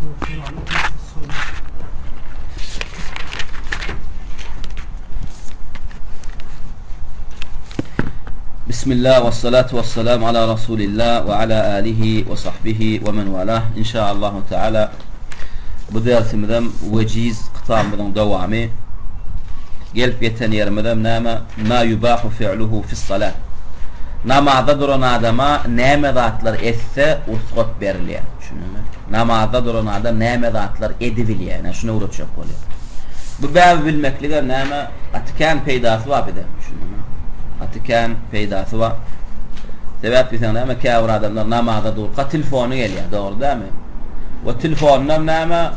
Bismillah we salatu we salam ala Rasulillah we ala alihi we sahbihi we men walah. Inşaallahu Teala bu dersimizem wejiz kitabymyzyň dowamy. Gelip ýeten ýerimizem näme? Ma yubahu fi'luhu fis salat. Namazda duran adama näme zatlar etse rugsat berilýär. Düşündiňmi? Namazda duran adam näme zatlar edibilýär? Ine şuny öwretjek bolýar. Bu bäbi bilmekligem näme? Gaty kän peýdasy bar bize. Düşündiňmi? Gaty kän peýdasy bar. Sebäp diýseň näme? Käbir adamlar namaza durka telefony gelýär. Dogry dälmi? We telefonynam näme?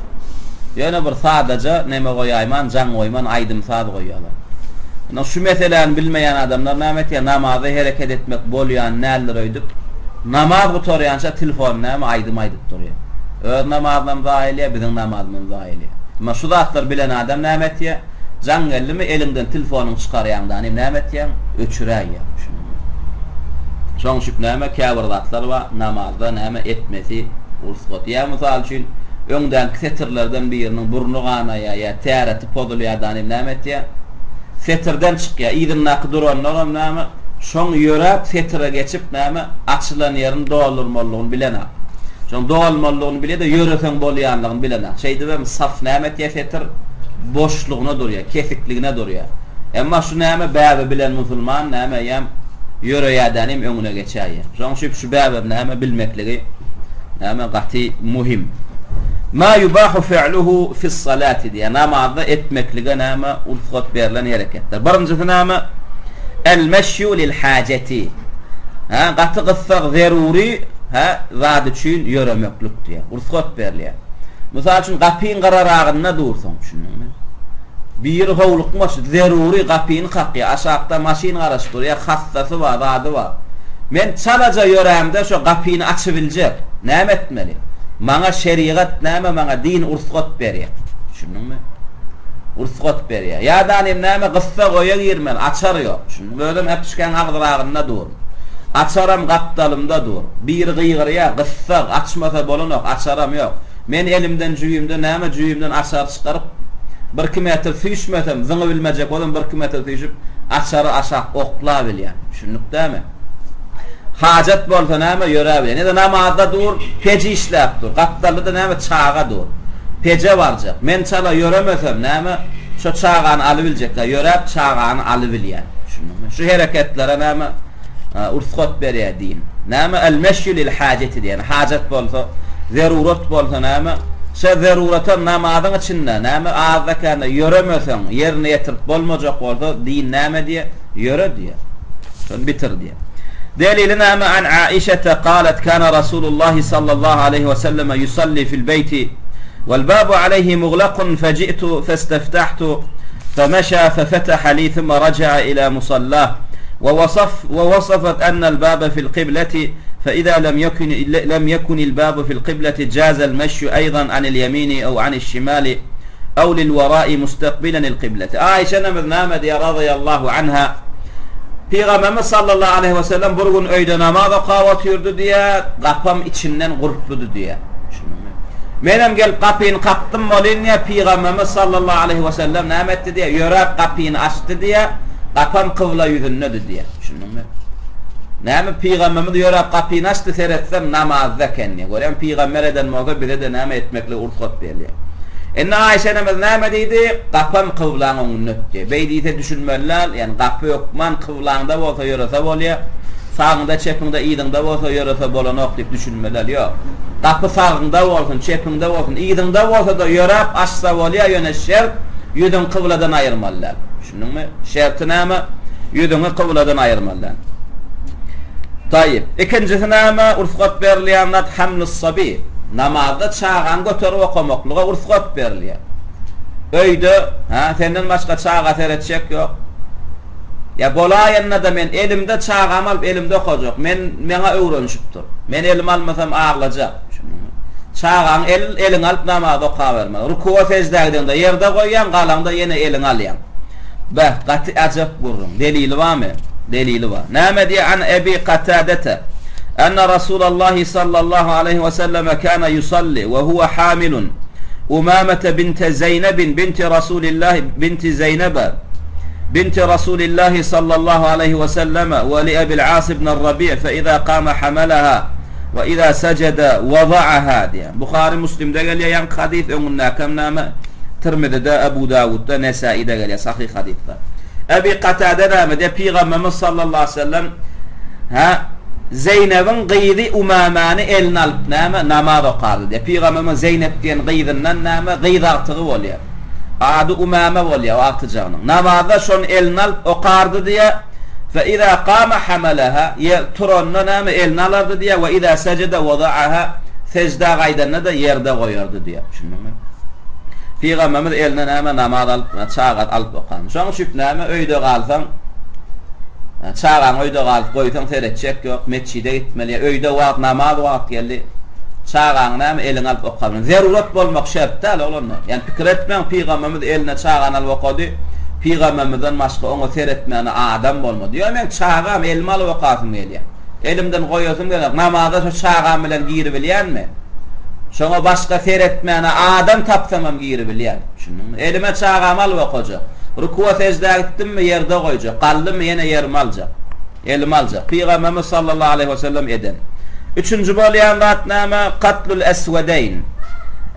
Ýöne bir sadaja neme goýaýman, jaň goýman aýdym-saz goýýarlar. Ine şu meseläni bilmeýän adamlar näme etýär? Namaza hereket etmek bolýan däldir öýdüp, namaz gutarýança telefon näme aýdym aýdyp durýar. Öz namazynam zaýa elýär, biziň namazymyzam zaýa elýär. Emma şu zatlary bilen adam näme etýär? Jaň geldimi, eliňden telefonyňy çykarýaňda, anym näme etýäň? Öçüräýýäň. Düşündiňmi? Şoň üçin näme käbir zatlar bar, namazda näme etmesi rugsat. Ýa mysal üçin, öňdäki setirlerden biriniň burny ganaýar ýa täreti pozulýar-da, anym näme etýär? Setirden çykýar. Yzyndaky duranlaram näme, şoň ýöräp setire geçip näme, açylan ýerini doldurmalydygyny bilenak. Şoň dolmalydygyny bilýär-de, ýöreseň bolýanlygyny bilenak. Şeýdibem saf näme etýär setir? Boşlugyna durýar, kesikligine durýar. Emma şu näme bäbe bilen musulman näme eýýäm ýöreýädänim öňüne geçäýýär. Şoň üçin şu bäbem näme bilmekligi näme gaty muhim. Ma yubahu fi'luhu fis-salati diýýär. Namazda etmeklige näme rugsat berlen hereketler. Birinjisi näme? El-meşyu lil-hajeti. Hä, gaty gyssag zerury, hä, zat üçin ýöremeklik diýýär. Rugsat berilýär. Mysal üçin, gapyň gyraragynda dursaň, düşündiňmi? Biri howlukmaç, zerury gapyny kakýar, aşakda maşyn garaşyp dur, ýa hassasy bar, zady bar. Men çalaja ýörämde şo gapyny açybiljek. Näme etmeli? Maňa şerigat näme, maňa din ursgat berýär. Düşündiňmi? Ursgat berýär. Ýa-da anym näme, gyssag öýe girmeli, açar ýok. Düşündiňmi? Özem äpişgäň agzyragynda dur. Açaram gapdalymda dur. Biri gygyrýar, gyssag, açmasa bolanok, açaram ýok. Men elimden jübimden näme, jübimden açary çykaryp, birki metr süýşmesem, zyňybilmejek bolsam, birki metr süýşüp, açary aşak oklabilýän. Düşündik dämi? Hajat bolsa näme, ýöräbilýän. Ýa-da namazda dur, peji işläp dur. Gapdalda-da näme, çaga dur. Peje barjak. Men çala ýöremesem näme, şo çagany alybiljek-dä, ýöräp çagany alybilýän. Düşündiňmi? Şu hereketlere näme rugsat berýär din. Näme el-meşýu lil-hajeti diýen, hajat bolsa, zerurat bolsa näme, şo zeruratam namazyň içinde näme azda-kände ýöremeseň, ýerine ýetirip bolmajak bolsa, din näme diýýär? Ýöre diýýär. Şony bitir diýýär. Delili näme? An Aişete galet kana Rasulullahi sallallahu aleýhi we selleme yusalli fil beýti wal babu aleýhi muglakun feji'tu festeftahtu femeşa fefetaha li thumma raja'a ila musallah we wasaf we wasafat ennel babe fil kibleti fe iza lem yekun lem yekunil babu fil kibleti jazel meşyu eýdan anil ýemini ew aniş şimali ew lil werai mustakbilenil kibleti. Aişe enemiz näme diýýär razyýallahu anha? Pygamberimiz sallallahu aleýhi we sellem bir gün öýde namaz okap otyrdy diýýär, gapam içinden gurpludy diýýär. Düşündiňmi? Menem gelip gapyny kakdym welin diýýär, Pygamberimiz sallallahu aleýhi we sellem näme etdi diýýär, ýöräp gapyny açdy diýýär, gapam kybla ýüzündedi diýýär. Düşündiňmi? Näme Pygamberimiz ýöräp gapyny açdy, seretsem namazda eken diýýär. Görýäňmi, pygamber eden bolsa bize-de näme etmeklige rugsat berilýär. Indi Aýşe enemiz näme diýdi? Gapam kyblaň öňünde diýýär. Beý diýse düşünmeli däl, ýagny gapy hökman kyblaňda bolsa ýörese bolýar, sagyňda, çepiňde, yzyňda bolsa ýörese bolanok diýip düşünmeli däl. Ýok. Gapy sagyňda bolsun, çepiňde bolsun, yzyňda bolsa-da ýöräp açsa bolýar, ýöne şert ýüzüňi kybladan aýyrmaly däl. Düşündiňmi? Şerti näme? Ýüzüňi kybladan aýyrmaly däl. Taýyp. Ikinjisi näme? Rugsat berilýän zat hamlus-sabi. Namazda çagany göterip okamaklyga rugsat berilýär. Öýde, hä, senden başga çaga seretjek ýok. Ýa bolaýanda-da men elimde çagamy alyp elimde okajak. Men meňa öwrenişipdir. Men elime almasam aglajak. Düşündiňmi? Çagaňy el eliňe alyp namaz okabermeli. Rukuwa seždä gideňde ýerde goýýaň, galaňda ýene eliňe alýaň. Beh, gaty ajap gürrüň. Delili barmy? Delili bar. Näme diýýär? An Ebi Katadete. Enne Rasulallahi sallallahu aleýhi we selleme kana yusalli we huwe hamilun Umamete binte Zeýnebin binti Rasulillahi binti Zeýnebe binti Rasulillahi sallallahu aleýhi we selleme we li Ebil As ibn Rabi' fe iza kama hamalaha we iza sejede wada'aha diýýär. Buhary Muslimde gelýär ýaňky hadys öňündäkem näme Tirmizide, Ebu Dawudda, Nesaide gelýär sahyh hadysda. Ebi Katade näme diýýär Pygamberimiz sallallahu aleýhi we sellem Hä? Zeýnebiň gyzy Umamäni eline alyp näme, namaz okardy diýýär. Pygamberimiň Zeýnep diýen gyzyndan näme, gyz agtygy bolýar. Ady Umame bolýar o agtyjagynyň. Namazda şony eline alyp okardy diýýär. Fe iza kama hamalaha, ýer turanda näme, eline alardy diýýär, we iza sejede wada'aha, seždä gaýdanda-da ýerde goýardy diýýär. Düşündiňmi? Pygamberimiz eline näme, namaz alyp, çaga alyp okarmyş. Şonuň üçin näme, öýde galsaň, Çagaňy öýde galyp goýsaň seretjek ýok, metjide gitmeli, ýa öýde wagt namaz wagt geldi, çagaňy näme eliňe alyp okabilmeli. Zerurat bolmak şert däl oglanlar. Ýani pikir etmäň pygamberimiz eline çagany alyp okady, pygamberimizden başga oňa seretmäne adam bolmady. Ýa meň çagam elime alyp okasym gelýär. Elimden goýasym gelenok. Namaza şo çagam bilen giribilýänmi? Şoňa başga seretmäne adam tapsamam giribilýän. Düşündiňmi? Elime çagamy alyp okajak. Rukuwa seždä gitdimmi, ýerde goýjak. Galdymmy, ýene ýerime aljak. Elime aljak. Pygamberimiz sallallahu aleýhi we sellem eden. Üçünji bolýan zat näme? Katlul eswedeýn.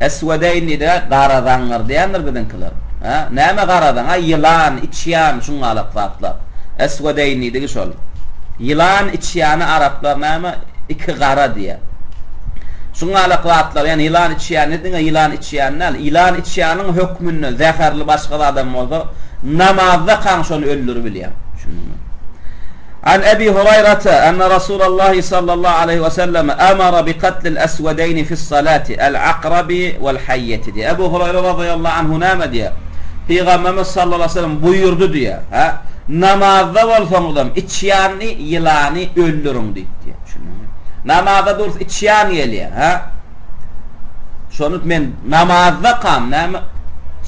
Eswedeýn diýdi, gara zaňňar diýendir biziňkiler. Hä? Näme gara zaň? A ýylan, içýan, şuňňalak zatlar. Eswedeýn diýdigi şol. Ýylan, içýany araplar näme? Iki gara diýýär. Şuňňalak zatlar, ýagny ýylan, içýany diňe ýylan, içýän däl, ýylan içýanyň hökmünde zäherli başga zadam bolsa, namazdakaň şony öldüribilýäň. Düşündiňmi? An Ebi Huraýrata enne Rasulallahi sallallahu aleýhi we sellem amara bi katlil eswedeýni fis-salati, el-akrabi wel-haýýeti diýýär. Ebu Huraýra razyýallahu anhu näme diýýär? Pygamberimiz sallallahu aleýhi we sellem buýurdy diýýär. Hä? Namazda bolsaňyzam içýany, ýylany öldüriň diýip diýýär. Düşündiňmi? Namazda dursa içýan gelýär, hä? Şony men namazdakam näme,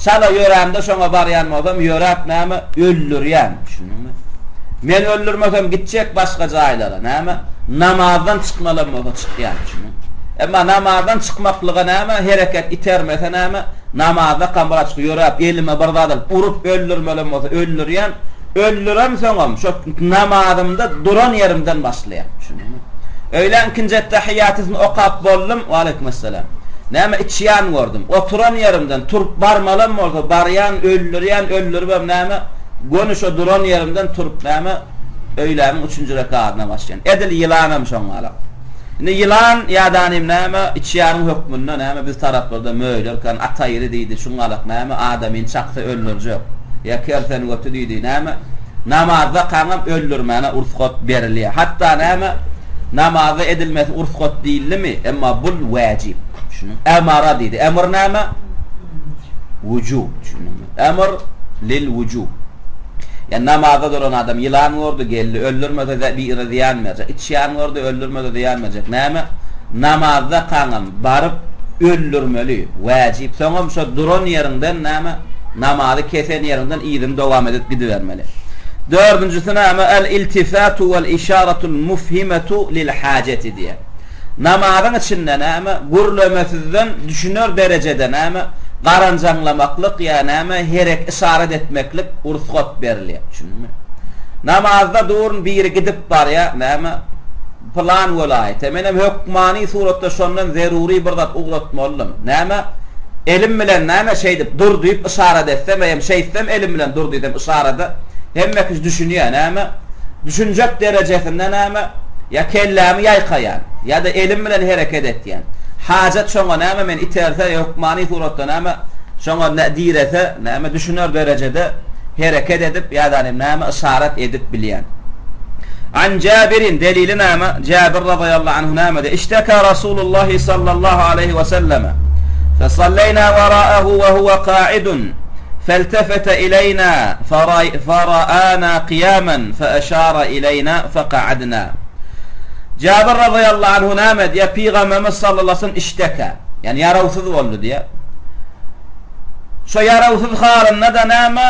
çala ýörämde şoňa barýan bolsam, ýöräp näme, öldürýän, düşündiňmi? Men öldürmesem gitjek başga jaýlara, näme, namazdan çykmalam bolsa çykýan, düşündiňmi? Emma namazdan çykmaklyga näme, hereket itermese näme, namazdakam bir açyk ýöräp, elime bir zat alyp, urup öldürmelem bolsa öldürýän, öldüremsoňam şo namazymda duran ýerimden başlaýan, düşündiňmi? Öýlän ikinji ettehiýatysyny okap boldum, Waleýkimessalam. Näme içýan gördüm. Oturan ýerimden turup barmalam bolsa barýan, öldürýän, öldüribem näme, göni şo duran ýerimden turup näme, öýläniň üçünji rekadyna başlaýan. Edil ýylanam şoňňalak. Indi ýylan ýadanym näme, içýanyň hökmünde näme biz taraplarda möýlerkan ataýry diýdi, şuňňalak näme, adamyny çaksa öldürjek. Ýa kersengöti diýdi, näme, Namazdakaňam öldürmäne ursgat berilýär. Hatda näme, namazda edilmesi ursgat diýildimi, emma bul wäjip. Düşündiňmi? Emara diýdi. Emr näme? Wujub. Düşündiňmi? Emr lil wujub. Ýa namazda duran adam ýylan gördi, geldi, öldürmese birine zyýan berjek. Içýan gördi, öldürmese zyýan berjek. Näme? Namazdakaňam baryp öldürmeli. Wäjip. Soňam şo duran ýeriňden näme? Namazy kesen ýeriňden yzyny dowam edip gidibermeli. Dördünjisi näme? El-iltifatu wel-işaratul mufhimetu lil-hajeti diýýär. Namazyň içinde näme? Gürlemesizden düşüner derejede näme? Garanjaňlamaklyk ýa näme? Herek yşarat etmeklik rugsat berilýär. Düşündiňmi? Namazda durun biri gidip barýar, näme? Pylan welaýata. Menem hökmany suratda şondan zerury bir zat ugratmalydym. Näme? Elim bilen näme şeýdip dur diýip yşarat etsem hem şeýtsem elim bilen dur diýsem yşarada hemme kişi düşünýär näme? Düşünjek derejesinde näme? Ýa kellämi ýaýkaýan, ýa-da elim bilen hereket etýän. Hajat şoňa näme meni iterse hökmany suratda näme şoňa direse näme düşüner derejede hereket edip ýa-da näme yşarat edip bilýän. An Jabirin, delili näme? Jabir razyýallahu anhu näme diýýär? Işteka Rasulullahi sallallahu aleýhi we selleme, fesalleýna waraahu we huwe ka'idun, feltefete ileýna fera'ana kyýaman feeşara ileýna feka'adna. Jabir razyýallahu anhu näme diýýär? Pygamberimiz sallallahu aleýhi we sellem işteka, ýagny ýarawsyz boldy diýýär. Şo ýarawsyz halynda-da näme?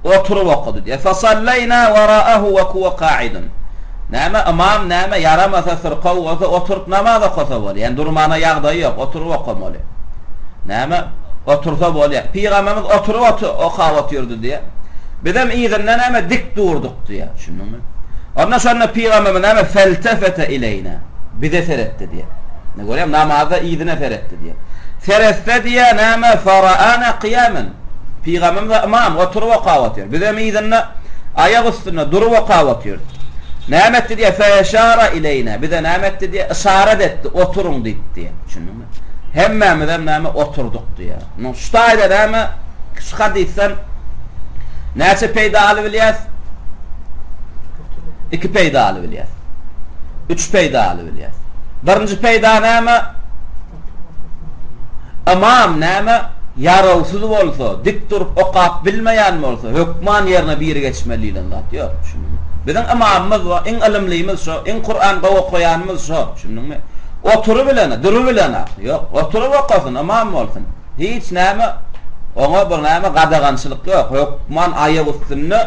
Oturyp okady diýýär. Fesalleýna waraahu we huwe ka'idun. Näme, ymam näme, ýaramasa, syrkaw bolsa, oturyp namaz okasa bolýar. Ýani durmana ýagdaýy ýok, oturyp okamaly. Näme, otursa bolýar. Pygamberimiz oturyp okap otyrdy diýýär. Bizem yzynda näme, dik durduk diýýär. Düşündiňmi? Onda şonda pygamberimiz näme, feltefete ileýna. Bize seretdi diýýär. Ne görýär, namazda yzyna seretdi diýýär. Seretse diýýär, näme, faraana kyýamen. Pygamberimiz ymam, oturyp okap otyr. Bizem yzynda aýak üstünde durup okap otyrys. Näme etdi diýýär, feeşara ileýna. Bize näme etdi diýýär, yşarat etdi, oturyň diýip diýýär. Düşündiňmi? Hemmämizem näme oturdyk diýýär. Munuň şu taýda näme, şu hadysdan näçe peýda alybilýäs? Iki peýda alybilýäs. Üç peýda alybilýäs. Birinji peýda näme? Ymam näme, ýarawsyz bolsa, dik durup okap bilmeýän bolsa, hökman ýerine biri geçmeli diýlen zat ýok, düşündiňmi? Biziň ymamymyz bar, iň ylymlymyz şo, iň Kuran gowy okaýanymyz şo, düşündiňmi? Oturybilene, durubilene, ýok, oturyp okasyn, ymam bolsun. Hiç näme, oňa bir näme gadagançylyk ýok, hökman aýak üstünde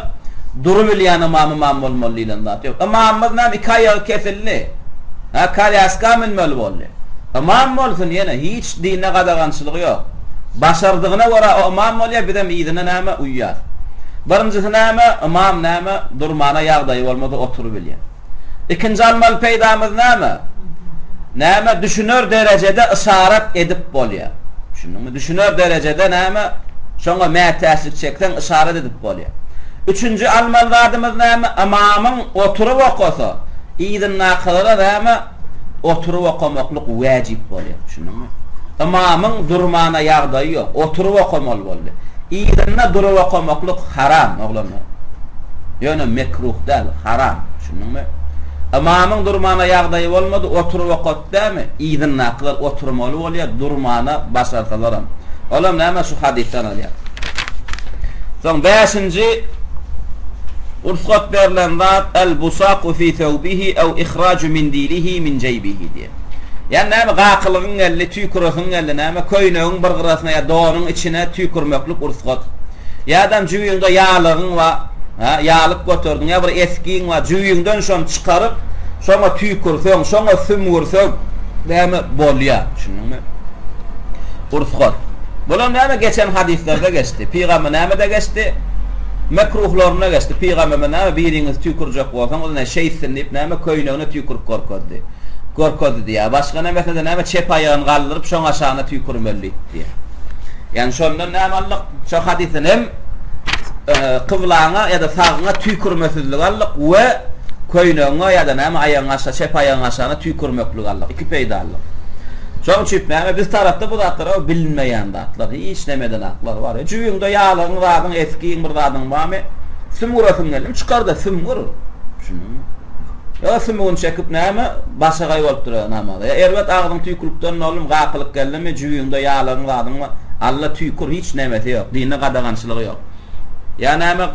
durubilýän ymam ymam bolmaly diýlen zat ýok. Ymamymyz näme, iki aýagy kesildi, hä, kolýaska münmeli boldy. Ymam bolsun ýene hiç dinde gadagançylygy ýok. Başardygyna görä o ymam bolýar bizem yzyna näme uýýas. Birinjisi näme ymam näme durmana ýagdaýy bolmasa oturybilýär. Ikinji almaly peýdamyz näme? Näme düşüner derejede yşarat edip bolýar. Düşündiňmi? Düşüner derejede näme şoňa mätäçlik çekseň yşarat edip bolýar. Üçünji almaly zadymyz näme? Ymamyň oturyp okasa yzyndakylara näme Oturyp okamaklyk wäjip bolýar. Düşündiňmi? Ymamyň durmana ýagdaýy ýok. Oturyp okamaly boldy. Yzynda durup okamaklyk haram, oglanlar. Ýöne mekruh däl, haram. Düşündiňmi? Ymamyň durmana ýagdaýy bolmady, oturyp okatdy dämi? Yzyndakylar oturmaly bolýar, durmana başarsalaram. Olam näme şu hadysdan alýar. Soň bäşinji Rugsat berlen zat, El-busaku fi thawbihi ew ihraju mindilihi min jeýbihi diýen. Ýagny näme, gakylygyň geldi, tüýküresiň geldi, näme, köýnegiň bir gyrasyna ýa donuň içine tüýkürmeklik rugsat. Ýa-da jübiňde ýalygyň bar, hä, ýalyk göterdiň, ýa bir esgiň bar, jübiňden şony çykaryp, şoňa tüýkürseň, şoňa sümgürseň, näme, bolýar. Düşündiňmi? Rugsat. Bular näme geçen hadyslarda geçdi. Pygamber nämede geçdi? Mekruhlarynda geçdi. Pygamberimiz näme biriňiz tüýkürjek bolsaňyz ine şeýtsin diýip näme köýnegine tüýkürip görkezdi. Görkezdi diýýär. Başga nämesine-de näme çep aýagyny galdyryp şoň aşagyna tüýkürmeli diýip diýýär. Ýagny şondan näme aldyk? Şo hadysdan hem kyblaňa ýa-da sagyňa tüýkürmesizligi aldyk we köýnegiňe ýa-da näme aýagyň aşa çep aýagyň aşagyna tüýkürmekligi aldyk. Iki peýda aldyk. Şoň üçin näme biz tarapda bu zatlar bilinmeýän zatlar. Hiç nämeden aklar bar. Jübiňde ýaglygyň zadyň esgiň bir zadyň barmy? Sümgüresiň geldimi? Çykar-da sümgür. Düşündiňmi? Ýa sümügini çekip näme? Başagaý bolup durar namaza. Ýa erbet agzyň tüýkülikden doldum, gakylyk geldimi? Jübiňde ýaglygyň zadyň bar. Alla tüýkür, hiç nemesi ýok. Dinde gadagançylygy ýok. Ýa näme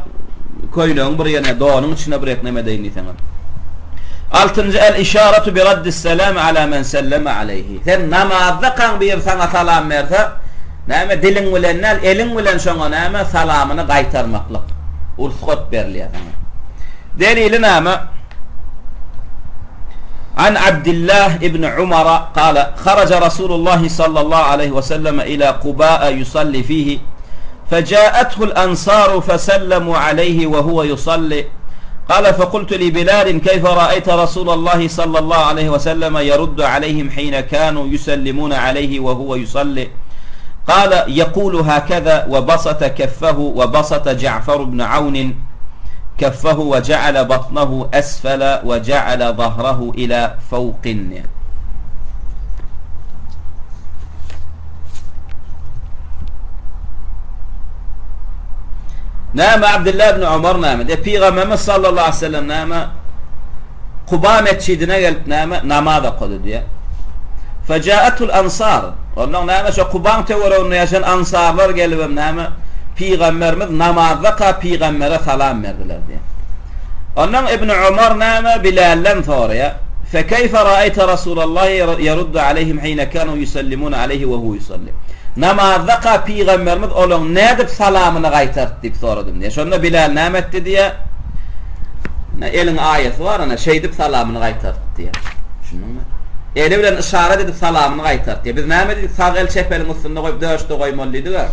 köýnegiň bir ýerine, donuň içine bir ek neme edeýin diýseňem. Altynjy el-işaratu bi raddis-selami ala men selleme aleýhi. Sen namazdakaň biri saňa salam berse, Näme diliň bilen däl, eliň bilen şoňa näme salamyny gaýtarmaklyk rugsat berilýär saňa. Delili näme? An Abdullah ibn Umar kala kharaja Rasulullah sallallahu aleyhi we sellem ila Quba yusalli fihi فجاءته الأنصار فسلموا عليه وهو يصلي قال فقلت لبلال كيف رأيت رسول الله صلى الله عليه وسلم يرد عليهم حين كانوا يسلمون عليه وهو يصلي قال يقول هكذا وبسط كفه وبسط جعفر بن عون كفه وجعل بطنه أسفل وجعل ظهره إلى فوق Näme Abdullah ibn Omar näme? De Pygamberimiz sallallahu aleyhi ve sellem näme? Kuba metjidine gelip näme? Namaz okady diýe. Fejaetul ansar. Ondan näme şo Kubaň töwereginde ýaşan ansarlar gelibem näme? Pygamberimiz namazdaka pygambere salam berdiler diýe. Ondan Ibn Omar näme Bilalden soraýar. Fekeyfe raeyte Rasulallahi yeruddu aleyhim hine kanu yusellimune aleyhi ve huve yusalli. Namazdaka pygamberimiz olaň nädip salamyny gaýtardy diýip soradym diýýär. Şonda Bilal näme etdi diýýär? Ine, eliň aýasy bar, ine, şeýdip salamyny gaýtartdy diýýär. Düşündiňmi? Eli bilen yşarat edip salamyny gaýtart diýýär. Biz näme diýdik? Sag el çep eliň üstünde goýup döşde goýmaly diýdik-ä.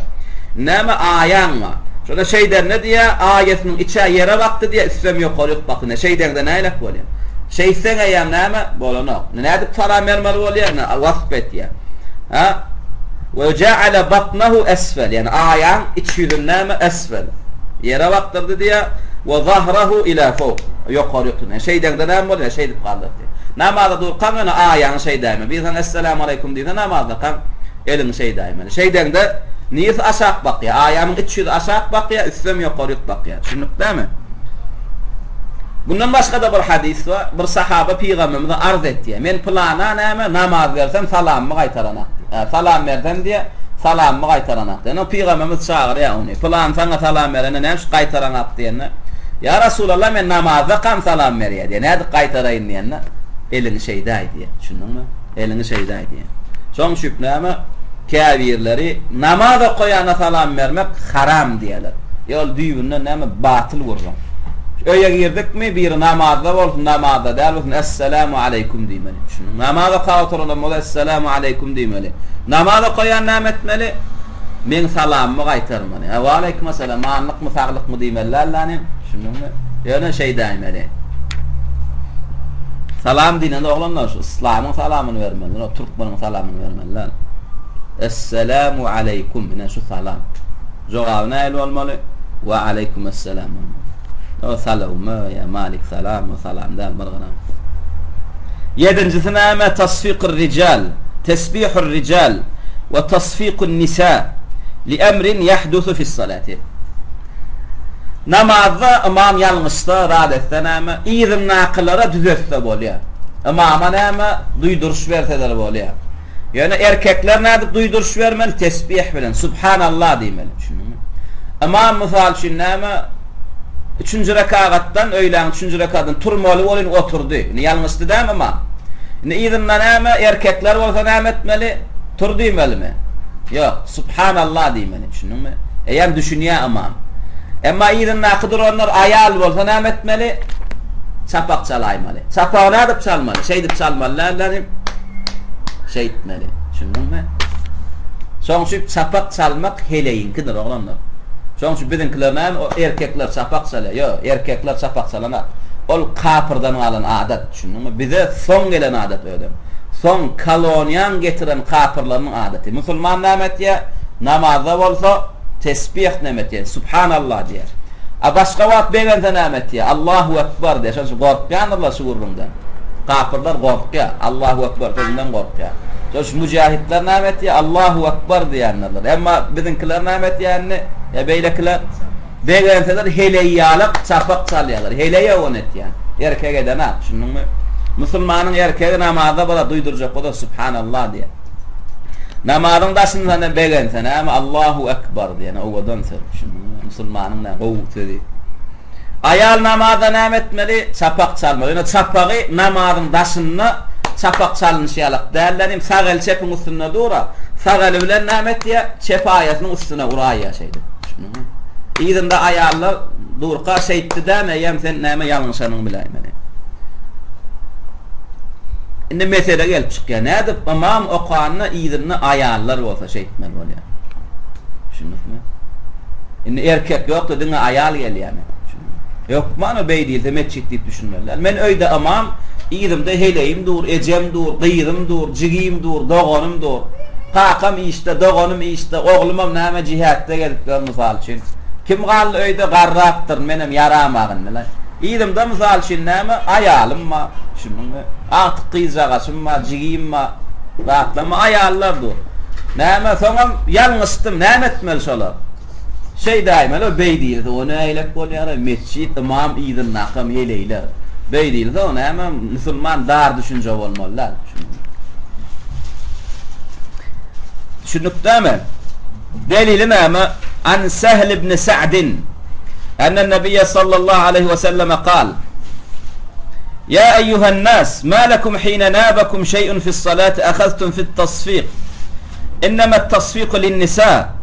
Näme aýaň bar? Şonda şeýdende diýýär, aýasynyň içä ýere bakdy diýýär, üstem ýokaryk bakdy. Ine, şeýdeňde nähilek bolýar? Şeýtseň eýýäm näme? Bolanok. Ine, nädip salam bermeli bolýar? Ine, wasp etýär. Ha? We ja'ala batnahu esfel, ýagny aýaň iç ýüzüni näme? Esfel. Ýere bakdyrdy diýýär. We zahrahu ila fowk. Ýokaryk. Ine, şeýdeňde näme bolýar? Şeýdip galdyrdy. Namaza durkaň ýöne aýaňy şeýdäýme. Bir saňa Esselamu aleýkum diýse namazdakaň eliňi şeýdäýmeli. Şeýdeňde niresi aşak bakýar? Aýamyň iç ýüzi aşak bakýar, üstem ýokaryk bakýar. Düşündikdämi? Bundan başga-da bir hadys bar. Bir sahaba pygamberimize arz etýär. Men pylana näme namaz bersem salamymy gaýtaranak diýýär. Salam bersem diýýär, salamymy gaýtaranak diýýär. Onda pygamberimiz çagyrýar ony. Pylan saňa salam berende näme üçin gaýtaraňak diýende, Ýa Resulallah men namazdakam salam berýär diýýär. Nädip gaýtaraýyn diýende, eliňi şeýdäý diýýär. Düşündiňmi? Eliňi şeýdäý diýýär. Şoň üçin näme? Käbirleri namaz okaýana salam bermek haram diýýärler. Ýa ol düýbünden näme batyl gürrüň. Öýe girdikmi, biri namazda bolsun, namazda däl bolsun, Esselamu aleýkum diýmeli. Düşündiňmi? Namaz okap oturanam bolsa Esselamu aleýkum diýmeli. Namaz okaýan näme etmeli? Meň salamymy gaýtarmaly. Hä, waleýkim-essalam, amanlykmy, saglykmy diýmeli däl-däni. Düşündiňmi? Ýöne şeýdäýmeli. Salam diýlende oglanlar şu yslamyň salamyny bermeli, o türkmeniň salamyny bermeli däl. Esselamu aleýkum, ine şu salam. Jogaby nähili bolmaly? Wa aleýkum esselam bolmaly. O salawma ýa malik salam, o salam däl bir gram. Ýedinjisi näme? Tasfikur rijal, tesbihur rijal we tasfikun nisa li emrin ýahdusu fis salati. Namazda ymam ýalňyşsa, zat etse näme? Yzyndakylara düzetse bolýar. Ymama näme? Duýduryş berseler bolýar. Ýöne erkekler nädip duýduryş bermeli? Tesbih bilen, Subhanallah diýmeli. Düşündiňmi? Ymam mysal üçin näme? Üçünji rekagatdan, öýläň üçünji rekagatdan turmaly bolyn oturdy. Indi ýalňyşdy dämi ymam? Indi yzynda näme? Erkekler bolsa näme etmeli? Tur diýmelimi? Ýok, Subhanallah diýmeli. Düşündiňmi? Eýýäm düşünýär ymam. Emma yzyndaky duranlar aýal bolsa näme etmeli? Çapak çalaýmaly. Çapagy nädip çalmaly? Şeýdip çalmaly däldir. Şeýtmeli. Düşündiňmi? Şoň üçin çapak çalmak heleýiňkidir, oglanlar. Şoň üçin biziňkiler näme, o erkekler çapak çalýar. Ýok, erkekler çapak çalanak. Ol kapyrdan galan adat, düşündiňmi? Bize soň gelen adat özem. Soň koloniýaň getiren kapyrlarynyň adaty. Musulman näme etýär? Namazda bolsa tesbih näme etýär? Subhanallah diýýär. A başga wagt begense näme etýär? Allahu ekber diýýär. Şonuň üçin gorkýandyrlar şu gürrüňden. Kapyrlar gorkýar. Allahu ekber sözünden gorkýar. Şonuň üçin müjahitler näme etýär? Allahu ekber diýýändirler. Emma biziňkiler näme etýär indi? Ýa beýlekiler? Begenseler heleý ýalak çapak çalýarlar. Heleý ony etýän. Erkek edenak, düşündiňmi? Musulmanyň erkegi namazda bolsa duýdurjak bolsa Subhanallah diýýär. Namazyň daşynda ne begense näme Allahu Ekber diýen owadan söz. Düşündiňmi? Musulmanyň näme gowy sözi. Aýal namazda näme etmeli? Çapak çalmaly. Ýöne çapagy namazyň daşynda çapak çalynyşy ýalak däl-de, nim sag eli çepiň üstünde dur-a. Sag eli bilen näme etýär? Çep aýasynyň üstüne uraýýar şeýdip. Düşündiňmi? Yzynda aýallar durka şeýtdi dämi, eýýäm sen näme ýalňyşanyňy biläýmeli. Indi mesele gelip çykýar. Nädip ymam okanda yzynda aýallar bolsa şeýtmeli bolýar. Düşündikmi? Indi erkek ýok-da diňe aýal gelýärmi? Hökman o beý diýilse metjit diýip düşünmeli däl. Men öýde ymam, yzymda heleýim dur, ejem dur, gyzym dur, jigim dur, doganym dur. Kakam işde, doganym işde, oglumam näme jihatda gezip ýör mysal üçin. Kim galdy öýde garrapdyryn, menem ýaramagyn bilen. Yzymda mysal üçin näme, aýalym bar, düşündiňmi? Agtyk gyzjagaşym bar, jigim bar, zatlam bar, aýallar dur. Näme, soňam ýalňyşdym, näme etmeli şolar? Şeýdäýmeli, beý diýilse, o nägilek bolýar-a, metjit, ymam yzyndakam heleýler. Beý diýilse, o näme, musulman dar düşünje bolmaly däl, düşündiňmi? Düşündik dämi? Delili näme? An Sehl ibn Sa'din enne Nebiýe sallallahu aleýhi we selleme kal, Ýa eýýuhen nas, ma lekum hine nabakum şeý'un fis-salati ahaztum fit-tasfik, innemet-tasfiku lin-nisa,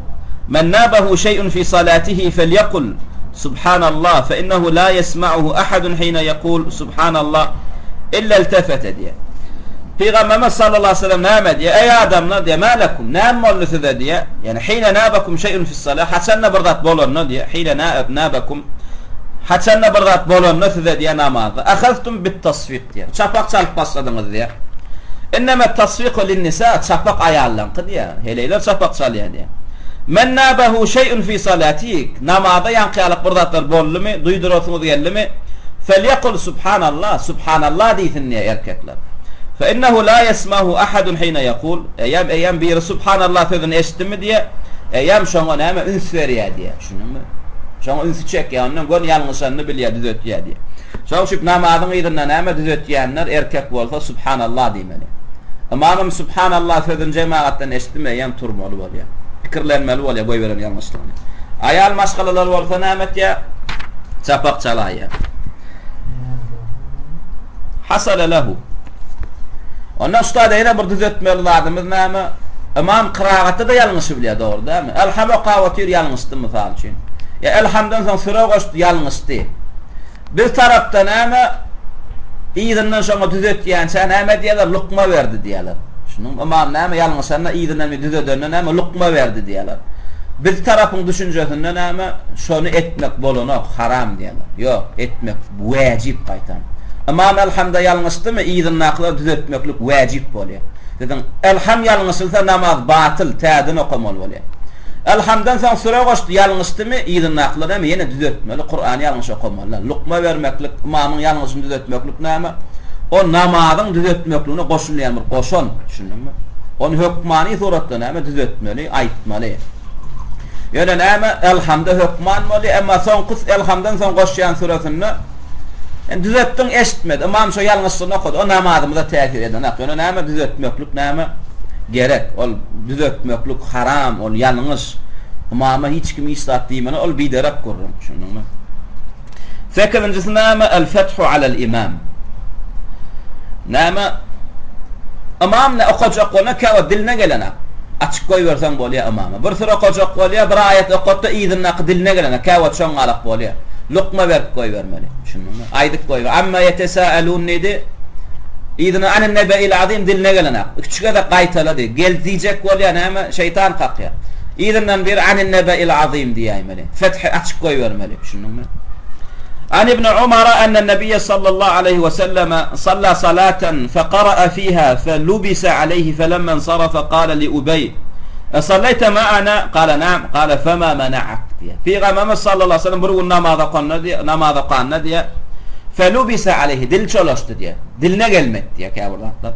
men nabahu şeý'un fi salatihi felyekul, Subhanallah, fe innehu la ýesma'uhu ahadun hine ýekul Subhanallah illa iltefete diýýär. Pygamberimiz sallallahu aleýhi we sellem näme diýýär? Eý adamlar diýýär, ma lekum, näme boldy size diýýär. Ýagny hine nabakum şeý'un fis-salah, haçanda bir zat bolanda diýýär, hine nabakum haçanda bir zat bolanda size diýýär namazda, ahaztum bit-tasfik diýýär. Çapak çalyp başladyňyz diýýär. Inneme tasfiku lin-nisa, çapak aýallaryňky diýýär. Heleýler çapak çalýar diýýär. Men nabahu şeý'un fi salatihi, Namazda ýaňky ýalyk bir zatlar boldumy, duýdurasyňyz geldimi? Felýekul Subhanallah, Subhanallah diýsin diýýär erkekler. Fe innehu la ýesmahu ahadun hine ýekul, Eýýäm, eýýäm biri Subhanallah sözüni eşitdimi diýýär, eýýäm şoňa näme üns berýär diýýär. Düşündiňmi? Şoňa ünsi çekýär, ondan göni ýalňyşanyny bilýär, düzetýär diýýär. Şonuň üçin namazyň yzynda näme düzetýänler erkek bolsa Subhanallah diýmeli. Ymamym Subhanallah sözüni jemagatdan eşitdimi, eýýäm turmaly bolýar. Pikirlenmeli bolýar goýberen ýalňyşlygyny. Aýal maşgalalar bolsa näme etýär? Çapak çalaýýar. Hasala lehu. Ondan şu taýda ýene bir düzetmeli zadymyz näme? Ymam kyragatda-da ýalňyşy bilýär, dogry dälmi? Elham okap otyr, ýalňyşdy mysal üçin. Ýa elhamdan soň süre goşdy, ýalňyşdy. Bir tarapda näme, yzyndan şoňa düzetýänçä näme diýýärler, lukma berdi diýýärler. Şunuň ymam näme ýalňyşanda yzyndan bir düzedende näme lukma berdi diýýärler. Biz tarapyň düşünjesinde näme, şony etmek bolanok, haram diýýärler. Ýok, etmek wäjip gaýtam. Ymam Elhamda ýalňyşdymy, yzyndakylar düzetmeklik wäjip bolýar. Siziň Elham ýalňyşylsa namaz batyl, täzeden okamaly bolýar. Elhamdan soň süre goşdy, ýalňyşdymy, yzyndakylar näme, ýene düzetmeli, Kurany ýalňyş okamalylar. Lukma bermeklik, ymamyň ýalňyşyny düzetmeklik näme? O namazyň düzetmekligine goşulýan bir goşant, düşündiňmi? Ony hökmany suratda näme, düzetmeli, aýtmaly. Ýöne näme, Elhamda hökman bolýar, emma soňky Elhamdan soň goşýan süresinde Indi düzetdiň, eşitmedi. Ymam şo ýalňyşlygyny okady. O namazymyza täsir edenak. Ýöne näme düzetmeklik näme gerek. Ol düzetmeklik haram, ol ýalňyş. Ymama hiç kim hiç zat diýmeli, ol biderek gürrüň. Düşündiňmi? Sekizinjisi näme? El-fethu alel imam. Näme? Ymam ne okajak bolanda käwagt diline gelenak. Açyk goýberseň bolýar ymama. Bir süre okajak bolýar, bir aýat okatda yzyndaky diline gelenak. Käwagt şoň galak bolýar. Lukma berip goýbermeli. Düşündiňmi? Aýdyp goýber. Amma ýetesâelûn diýdi. Yzyna anin nebe'il azim diline gelenak. Üç gezek gaýtalady. Gel diýjek bolýar, näme? Şeýtan kakýar. Yzyndan bir anin nebe'il azim diýäýmeli. Fethi açyk goýbermeli. Düşündiňmi? An ibn Umara enne Nebiýe sallallahu aleýhi we selleme salla salaten feqara'a fiha felubisa aleýhi felemma ensarafa kale li Ubeý Esalleýte ma'ana? Kale na'am. Kale fema mena'ak? Diýýär. Pygamberimiz sallallahu aleýhi we sellem bir gün namaz okanda diýýär, namaz okanda diýýär, felubisa aleýhi dil çolaşdy diýýär. Diline gelmedi diýýär käbir zatlar.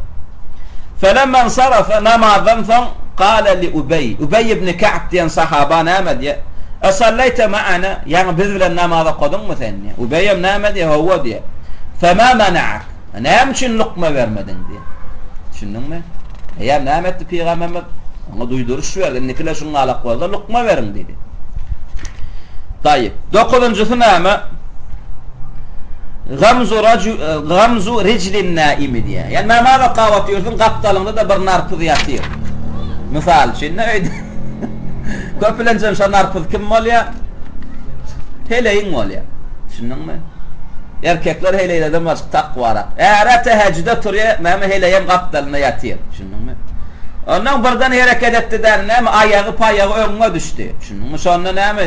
Felemma ensarafa namazdan soň kale li Ubeý Ubeý ibn Ka'b diýen sahaba näme diýýär? Esalleýte ma'ana? Ýagny biz bilen namaz okadyňmy sen diýýär. Ubeýem näme diýýär? Hawa diýýär. Fema mena'ak? Näme üçin lukma bermediň diýýär. Düşündiňmi? Eýýäm näme etdi pygamberimiz? Oňa duýduryş berdi. Indikiler şuňňalak bolsa lukma beriň diýdi. Taýyp. Dokuzynjysy näme? Gamzu raju gamzu rijlin naimi diýýär. Ýa namaz okap otyrsyň, gapdalyňda-da bir narpyz ýatyr. Mysal üçin, ne öýde? Köplençem şo narpyz kim bolýar? Heleýiň bolýar. Düşündiňmi? Erkekler heleýlerden başga takwarak. Är-ä tehejjüde turýar, näme heleýem gapdalynda ýatyr. Düşündiňmi? Ondan birden hereket etdi-dä, näme aýagy paýagy öňüňe düşdi. Düşündiňmi? Şonda näme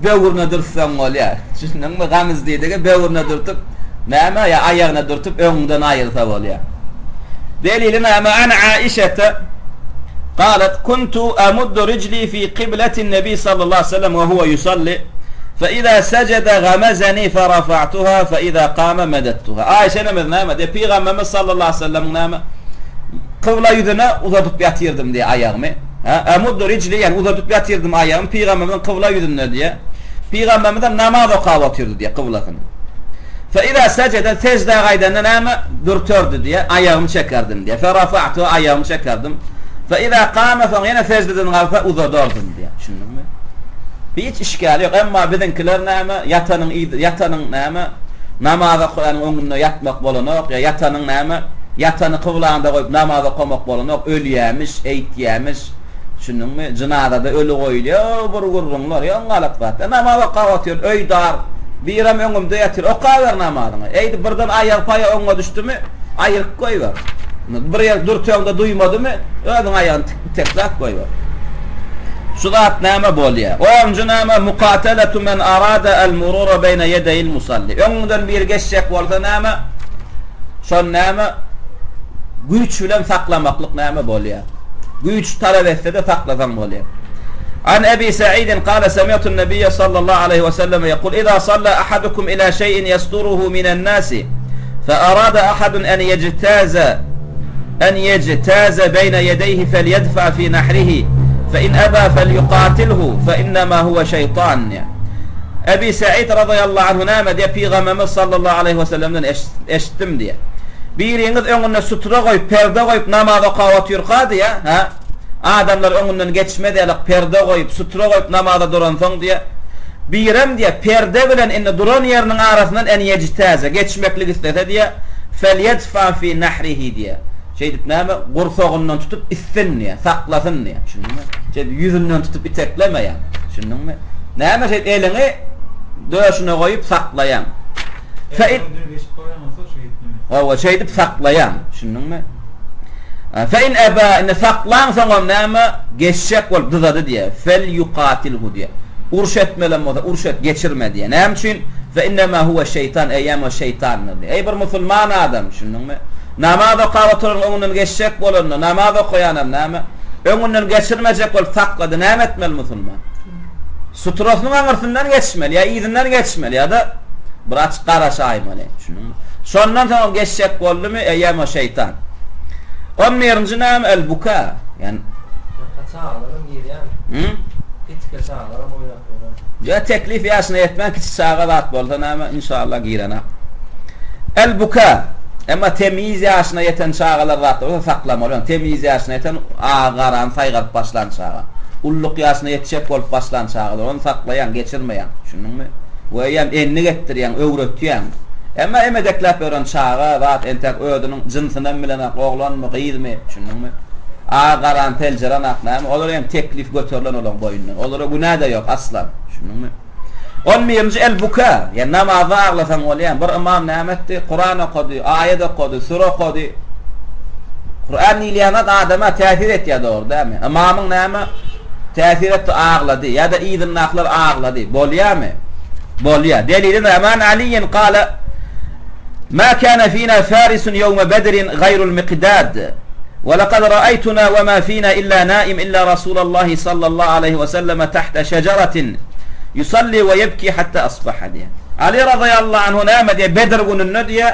böwrüne dürtseň bolýar. Düşündiňmi? Gamyz diýdigi böwrüne dürtüp, näme ýa aýagyna dürtüp öňüňden aýyrsa bolýar. Delili näme? An Aişete galat kuntu amuddu rijli fi qiblatin nebi sallallahu aleyhi ve sellem ve huve yusalli fe iza secede gamazani fe rafa'tuha fe iza kame medettuha. Aişe enemiz näme diýýär? Pygamberimiz sallallahu aleyhi ve sellemiň näme Kybla ýüzüne uzadyp ýatyrdym diýýär aýagymy. Hä, Emuddu rijli, ýagny uzadyp ýatyrdym aýagymy Pygamberimiziň kybla ýüzünde diýýär. Pygamberimizem namaz okap otyrdy diýýär kyblasyny. Fe iza sejede, seždä gaýdanda näme? Dürterdi diýýär, aýagymy çekerdim diýýär. Fe rafa'tu, aýagymy çekerdim. Fe iza kame, soň ýene seždeden galsa uzadardym diýýär. Düşündiňmi? Hiç işgäli ýok. Emma biziňkiler näme? Ýatanyň ýatanyň näme? Namaz okaýanyň öňünde ýatmak bolanok, ýa ýatanyň näme? Ýatany kyblaňda goýup namaz okamak bolanok, ölýämiş, eýtýämiş. Düşündiňmi? Jynazada öli goýulýar, bir gürrüňler, ýoň galak zat. Namaz okap otyr, öý dar, birem öňümde ýatyr, okaber namazyňy. Eýdip birden aýagy-paýagy oňa düşdümi, aýyryp goýber. Bir ýer dürteňde duýmadymy, özüň aýagyny itekläp goýber. Şu zat näme bolýar? Onunjy näme? Mukateletu men arada el-murura beýne ýedeýil musalli. Öňüňden biri geçjek bolsa näme? Şony näme? Güýç bilen saklamaklyk näme bolýar? Güýç talap etse-de saklasaň bolýar. An Ebi Sa'idin kale semi'tun Nebiyye sallallahu aleýhi we selleme ýekul, Iza salla ahadukum ila şeý'in ýasturuhu minen nasi, fe arada ahadun en ýejtaze en ýejtaze beýne ýedeýhi felýedfa fi nahrihi, fe in eba felýukatilhu, fe innema huwe şeýtan. Ebi Sa'id razyýallahu anhu näme diýýär, Pygamberimiz sallallahu aleýhi we sellemden eşitdim diýýär. Biriňiz öňünde sutura goýup, perde goýup namaz okap otyrka diýýär, hä? Adamlar öňünden geçmez ýalyk perde goýup, sutura goýup namaza duransoň diýýär. Birem diýýär, perde bilen indi duran ýeriniň arasyndan en ýejtäze, geçmeklik islese diýýär, felýedfa fi nahrihi diýýär. Şeýdip näme, gursagyndan tutup itsin diýýär, saklasyn diýýär. Düşündiňmi? Şeýdip ýüzünden tutup iteklemeýär. Düşündiňmi? Näme şeýdip eliňi döşüne goýup saklaýaň. Fe in Hawa, şeýdip saklaýaň. Düşündiňmi? Fe in eba, indi saklaňsoňam näme? Geçjek bolup dyzady diýýär. Fel yukatilhu diýýär. Uruş etmelem bolsa, uruş et, geçirme diýýär. Näme üçin? Fe innema huwe şeýtan, eýýäm o şeýtandyr diýýär. Eý bir musulman adam, düşündiňmi? Namaz okap oturanyň öňünden geçjek bolanda, namaz okaýanam näme? Öňünden geçirmejek bolup saklady, näme etmeli musulman? Suturasynyň aňyrsyndan geçmeli, ýa yzyndan geçmeli, ýa-da bir açyk garaşaýmaly. Düşündiňmi? Şondan soň geçjek boldumy, eýýäm o şeýtan. On birinji näme? El-buka. Ýani Ýa çagalaram girýärmi? Hı? Kiçikä çagalaram oýnap ýören. Ýa teklif ýaşyna ýetmän kiçi çaga zat bolsa näme, inşallah girenak. El-buka. Emma temyiz ýaşyna ýeten çagalar zat bolsa saklamaly. Temyiz ýaşyna ýeten agy-garany saýgaryp başlan çaga. Ulluk ýaşyna ýetjek bolup başlan çagalar. Ony saklaýaň, geçirmeýäň. Düşündiňmi? We eýýäm endik etdirýäň, öwretýäň. Emma emedekläp ýören çaga zat entäk özüniň jynsynam bilenak, oglanmy, gyzmy, düşündiňmi? Agy-garany seljerenak näme, olar hem teklif göterilen olaň boýundan. Olara günä-de ýok asla. Düşündiňmi? On birinji El-buka, ýa namazda aglasaň bolýar. Bir ymam näme etdi? Kuran okady, aýat okady, süre okady. Kuran diýilýän zat adama täsir etýär dogry dälmi? Ymamyň näme täsir etdi aglady ýa-da yzyndakylar aglady. Bolýarmy? Bolýar. Delili näme? An Aliýin kala Ma kana fina farisun ýewme Bedrin gaýrul Miqdad. Ve lekad ra'aytuna ve ma fina illa naim illa Rasulallahi sallallahu aleýhi ve selleme tahta şejeratin yusalli ve yebki hatta asbaha diýýär. Ali razyýallahu anhu näme diýýär? Bedr gününde diýýär,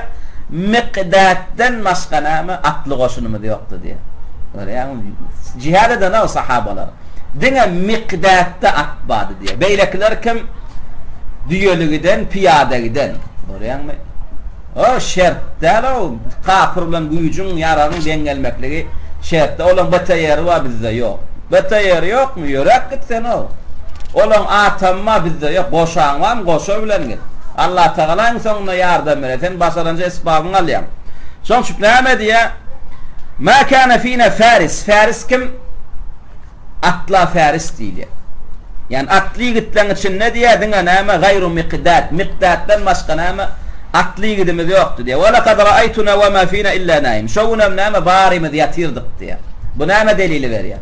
Miqdatdan başga näme atly goşunymyz ýokdy diýýär. Görýäňmi? Jihad eden o sahabalar. Diňe Miqdatda at bardy diýýär. Beýlekiler kim? Düýeli giden, pyýada giden. Görýäňmi? O şert däl-ow, kapyr bilen güýjüň, ýaragyň deň gelmekligi şert däl. Olaň BTR-i bar, bizde ýok. BTR-i ýokmy, ýöräp git sen-ow. Olaň atamy bar, bizde ýok. Goşaň barmy, goşa bilen git. Allatagala iň soňunda ýardam berer. Sen başaranja esbabyňy alýaň. Şoň üçin näme diýýär? Mä kâne fînâ fâris. Fâris kim? Atla färis diýilýär. Ýagny atly ýigitleň içinde diýýär diňe näme gaýru Mikdad, Mikdatdan başga näme atly ýigidimiz ýokdy diýýär. Wa lekad ra'aýtuna wa ma fina illa naim. Şo günem näme barymyz ýatyrdyk diýýär. Bu näme delili berýär?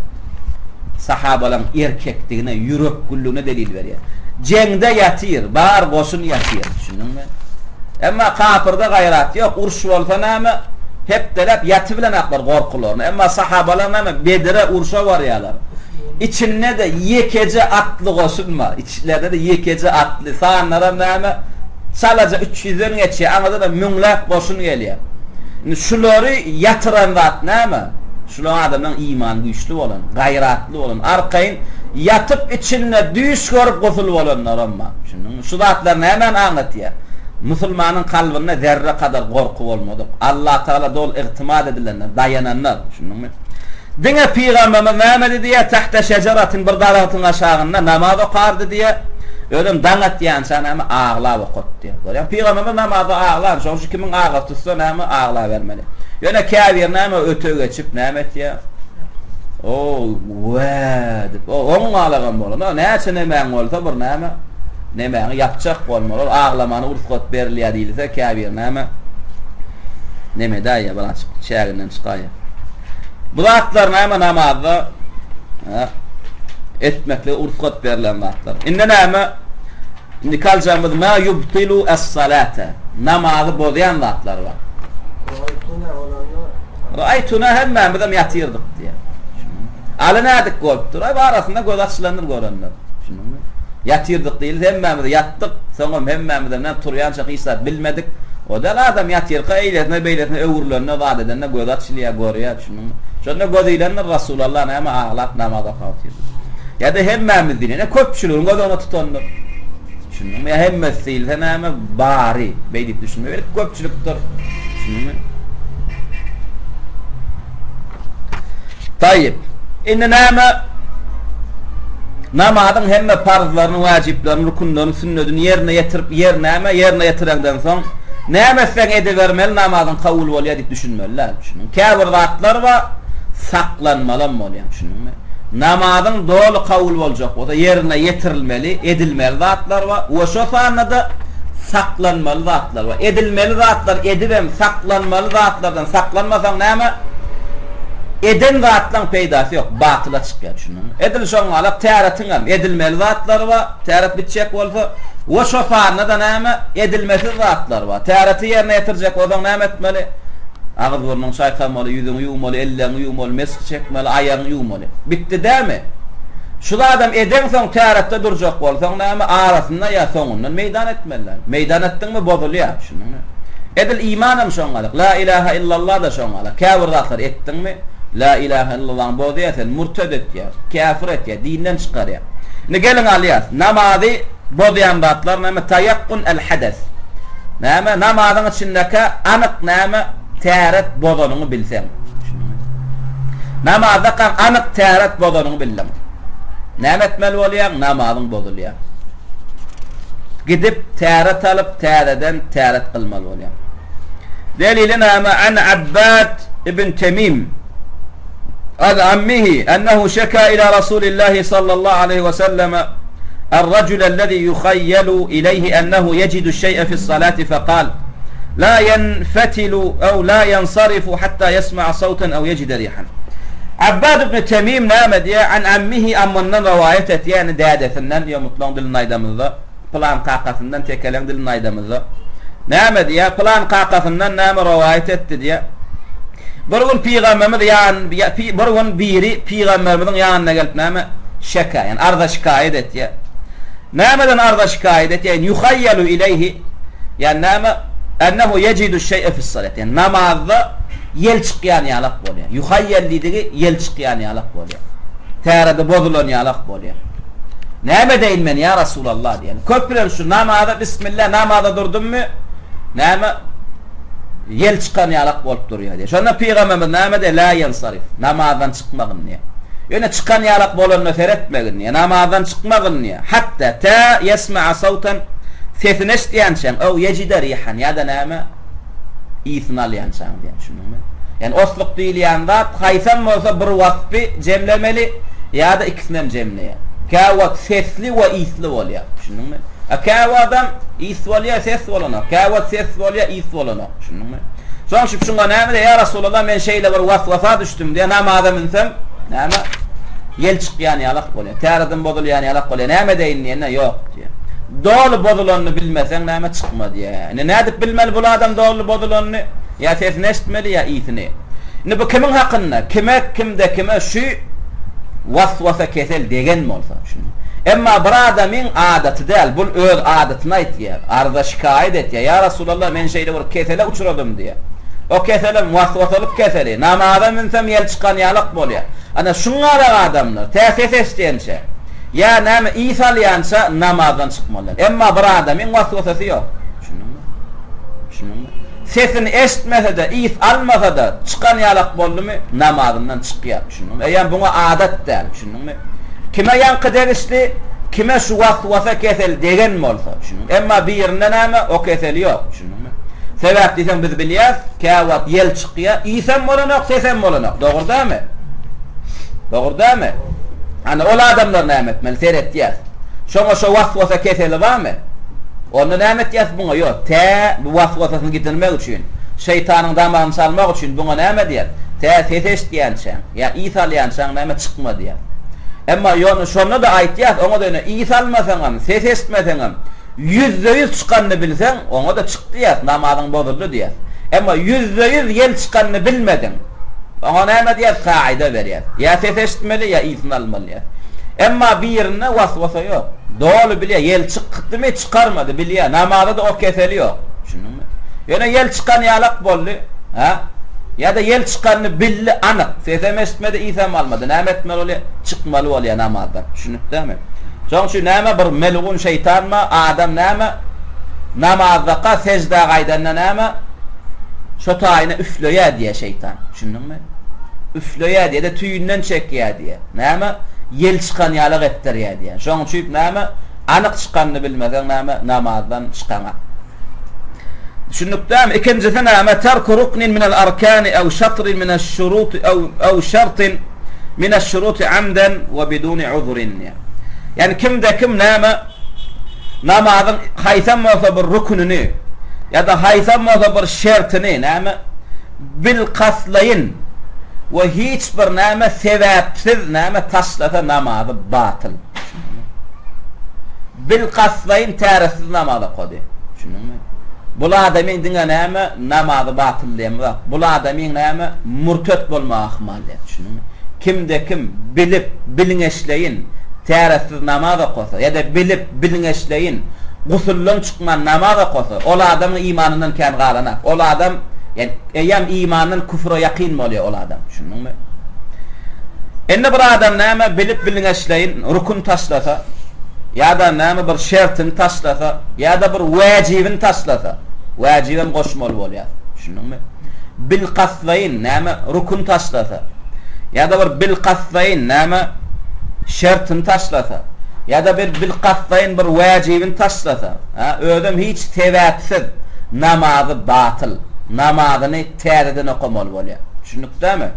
Sahabalaň erkekdigine, ýürekgüllügine delil berýär. Jeňde ýatyr, bar goşun ýatyr. Düşündiňmi? Emma kapyrda gaýrat ýok. Uruş bolsa näme, hepdeläp ýatybilenaklar gorkularyna. Emma sahabalar näme, Bedire urşa barýarlar. Içinde-de ýekeje atly goşun bar. Içlerinde-de ýekeje atly. Sanlaram näme, çalaja üç ýüzden geçýär. Aňyrda-da müňläp goşun gelýär. Indi şulary ýatyran zat näme? Şular adamlaryň imany güýçli bolan, gaýratly bolan, arkaýyn ýatyp içinde düýş görüp gusul bolanlaram bar. Düşündiňmi? Şu zatlar nämäni aňlatýar? Musulmanyň kalbynda zerre kadar gorky bolmadyk, Allatagala doly ygtymat edilenler, daýananlar. Düşündiňmi? Diňe Pygamberimiz näme diýýär? Tahta şejeratin bir daragtyň aşagynda namaz okardy diýýär. Özem daň atýança näme aglap okatdy diýýär. Görýäňmi? Pygamberimiz namazda aglar. Şonuň üçin kimiň agysy tutsa näme aglabermeli. Ýöne käbiri näme öte geçip näme etýär? O, wä diýip, o oň galagam bolanok. Näçe nemäň bolsa bir näme, nemäňi ýapjak bolmaly. Ol aglamana rugsat berilýär diýilse, käbir näme, neme edäýýär, birazjyk çäginden çykaýýar. Bu zatlar näme namazda etmeklige rugsat berlen zatlar. Indi näme? Indiki aljagymyz ma ýubtilu es-salate. Namazy bozýan zatlar bar. Raýtuna bolanda Raýtuna hemmämizem ýatyrdyk diýýär. Aly nädik bolupdyr? Aý arasynda göz açylandyr görenler. Düşündiňmi? Ýatyrdyk diýilse hemmämiz ýatdyk, soňam hemmämizem näme turýança hiç zat bilmedik. O däl adam ýatyrka eýlesine beýlesine öwrülende zat edende gözi açylýar, görýär, düşündiňmi? Şonda gözi ilendir Rasulallah näme aglap namaz okap otyrdy. Ýa-da hemmämiz diýlen, ýa köpçüligiň göz öňüne tutandyr. Düşündiňmi? Ýa hemmesi diýilse näme, bary, beý diýip düşünme. Belki köpçülikdir. Düşündiňmi? Taýyp. Indi näme? Namazyň hemme parzlaryny, wajyplaryny, rükünlerini, sünnedini ýerine ýetirip, ýer näme? Ýerine ýetireňden soň, näme etseň edibermeli, namazyň kabul bolýar diýip düşünmeli däl. Düşündiňmi? Käbir zatlar bar, saklanmalam bolýar. Düşündiňmi? Namazyň doly kabul boljak bolsa, ýerine ýetirilmeli, edilmeli zatlar bar we şo sanda-da saklanmaly zatlar bar. Edilmeli zatlar edibem, saklanmaly zatlardan saklanmasaň näme? Eden zatlaň peýdasy ýok, batyla çykýar, düşündiňmi? Edil şoňňalak täretiňem edilmeli zatlary bar, täret bitjek bolsa, we şo sanda-da näme? Edilmesiz zatlar bar. Täreti ýerine ýetirjek bolsaň näme etmeli? Agyz-burnuňy çaýkamaly, ýüzüňi ýuwmaly, elleňi ýuwmaly, mesh çekmeli, aýagyňy ýuwmaly. Bitdi dämi? Şu zadam edeňsoň täretde durjak bolsaň näme, arasynda ýa soňundan meýdan etmeli däl. Meýdan etdiňmi bozulýar, düşündiňmi? Edil imanam şoňňalyk, La ilaha illallah-da şoňňalyk. Käbir zatlar etdiňmi, La ilaha illallahyňy bozýar seni, murted etýär, käfir etýär, dinden çykarýar. Indi geliň alýas. Namazy bozýan zatlar näme? Taýakkun el-hades. Näme? Namazyň içindekä anyk näme? Täret bozanyňy bilseň. Namazdakaň anyk täret bozanyňy bildiň. Näme etmeli bolýaň? Namazyň bozulýar. Gidip täret alyp täzeden täret kylmaly bolýaň. Delili näme? An Abbad ibn Temim an ammihi ennehu şeka ila Rasulillahi sallallahu aleyhi ve selleme الرجل الذي يخيل إليه أنه يجد الشيء في الصلاة فقال لا ينفتل أو لا ينصرف حتى يسمع صوتا أو يجد ريحا Abbad ibn Temim näme diýýär? An ammihi ammyndan rowaýat etýär, ýagny dädesinden, ýomutlaryň dilinde aýdamyzda, pylan kakasyndan, tekeleň dilinde aýdamyzda. Näme diýýär? Pylan kakasyndan näme rowaýat etdi diýýär. Bir gün pygamberimiz ýan bir gün biri pygamberimiziň ýanyna gelip näme? Şeka, ýagny arza-şikaýat etýär. Nämeden arza-şikaýat etýär? Ýagny yuhayyalu ileýhi, ýagny näme? Ennehu yejidu şeý'e fis-salat. Ýagny namazda ýel çykýan ýalak bolýar. Yuhayyal diýdigi ýel çykýan ýalak bolýar. Täredi bozulan ýalak bolýar. Näme edeýin men ýa Rasulallah diýen. Köplenç şu namaza bismillah namaza durdummy? Näme? Ýel çykan ýalak bolup durýar diýýär. Şonda pygamberimiz näme diýýär? La ýensarif. Namazdan çykmagyn diýýär. Ýöne çykan ýalak bolanda seretmegin diýýär. Namazdan çykmagyn diýýär. Hatda tä ýesma'a sawtan sesini eşidýänçäň, ew ýejide rihan ýa-da näme ysyny alýançaň diýýär. Düşündiňmi? Ýani osluk diýilýän zat haýsam bolsa bir waspy jemlemeli ýa-da ikisini hem jemleýär. Käwagt sesli we ysly bolýar. Düşündiňmi? A käwagtam ys bolýar, ses bolanok. Käwagt ses bolýar, ys bolanok. Düşündiňmi? Soň şu şuňa näme diýýär? Ýa Resulallah, men şeýle bir waswasa düşdüm diýýär. Namaza münsem, näme? Ýel çykýan ýalak bolýar. Täredim bozulýan ýalak bolýar. Näme edeýin diýende, ýok diýýär. Doly bozulanyny bilmeseň, näme çykma diýýär. Indi nädip bilmeli bul adam doly bozulanyny? Ýa sesini eşitmeli, ýa ysyny. Indi bu kimiň hakynda? Kime, kimde kime şu waswasa kesel degen bolsa. Emma bir adamyň adaty däl, bul öz adatyny aýtýar, arza-şikaýat etýär, Ýa Resulallah, men şeýle bir kesele uçradym diýýär. O keselem waswasalyk keseli, namaza münsem ýel çykan ýalak bolýar. Ana, şuňňalak adamlar, tä ses eşidýänçä, ýa näme ys alýança namazdan çykmaly däl. Emma bir adamyň waswasasy ýok. Düşündiňmi? Düşündiňmi? Sesini eşitmese-de, ys almasa-da, çykan ýalak boldumy, namazyndan çykýar. Düşündiňmi? Eýýäm buňa adat däl. Düşündiňmi? Kime ýaňky degişli, kime şu was-wasa kesel degen bolsa, düşündiňmi? Emma birinde näme, o kesel ýok, düşündiňmi? Sebäp diýseň biz bilýäs, käwagt ýel çykýar, ysam bolanok, sesem bolanok, dogry dälmi? Dogry dälmi? Ana ol adamlar näme etmeli? Seretýäs. Şoňa şo waswasa keseli barmy? Onda näme etýäs buňa? Ýok, tä bu waswasasyny gidirmek üçin, şeýtanyň damagyny çalmak üçin buňa näme diýýäs? Tä ses eşitýänçäň, ýa ys alýançaň näme çykma diýýäs. Emma ýöne şonda-da aýtýas, oňa-da ýöne ys almasaňam, ses eşitmeseňem, Ýüzde-ýüz çykanyny bilseň, oňa-da çyk diýýäs, namazyň bozuldy diýýäs. Emma ýüzde-ýüz ýel çykanyny bilmediň. Oňa näme diýýäs, kaýda berýäs. Ýa ses eşitmeli, ýa ysyny almaly diýýäs. Emma birinde was-wasa ýok. Doly bilýär, ýel çykdymy, çykarmady, bilýär. Namazda-da o keseli ýok. Düşündiňmi? Ýöne ýel çykan ýalak boldy, hä? Ýa-da ýel çykanyny bildi, anyk. Sesem eşitmedi, ysam almady. Näme etmeli bolýar? Çykmaly bolýar namazdan. Düşündikdämi? Şoň üçin näme bir melgun şeýtanmy adam näme namazdaka seždä gaýdanda näme şo taýyna üfleýä diýä şeýtan düşündiňmi üfleýä diýä-de tüýünden çekýä diýä näme ýel çykan ýalak etdirýä diýä şoň üçin näme anyk çykanyny bilmeseň näme namazdan çykaňa düşündikdämi ikinjisi näme terku ruknin minel arkani ew şatrin mineş şuruti ew ew şertin Mineş-şuruti amden we biduni uzrin diýýär. Ýagny kimde-kim näme namazyň haýsam bolsa bir rükünini ýa-da haýsam bolsa bir şertini näme bilkastlaýyn we hiç bir näme sebäpsiz näme taşlasa namazy batyl. Bilkastlaýyn täretsiz namaz okady. Düşündiňmi? Bul adamyň diňe näme namazy batyl diýemzok. Bul adamyň näme murtet bolmagy ahmal diýýär. Düşündiňmi? Kimde kim bilip, bilňeşleýin täretsiz namaz okasa ýa-da bilip, bilňeşleýin gusuldan çykman namaz okasa, ol adamyň imanyndan kän galanak. Ol adam ýani eýýäm imandan küfre ýakyn bolýar ol adam. Düşündiňmi? Indi bir adam näme bilip bilňeşleýin rukun taşlasa, ýa-da näme bir şertini taşlasa, ýa-da bir wäjibini taşlasa, wäjibem goşmaly bolýar. Düşündiňmi? Bilkastlaýyn näme rukun taşlasa, ýa-da bir bilkastlaýyn näme şertini taşlasa, ýa-da bir bilkastlaýyn bir wäjibini taşlasa, ha, özem hiç sebäpsiz namazy batyl, namazyny täzeden okamaly bolýar. Düşündikdämi?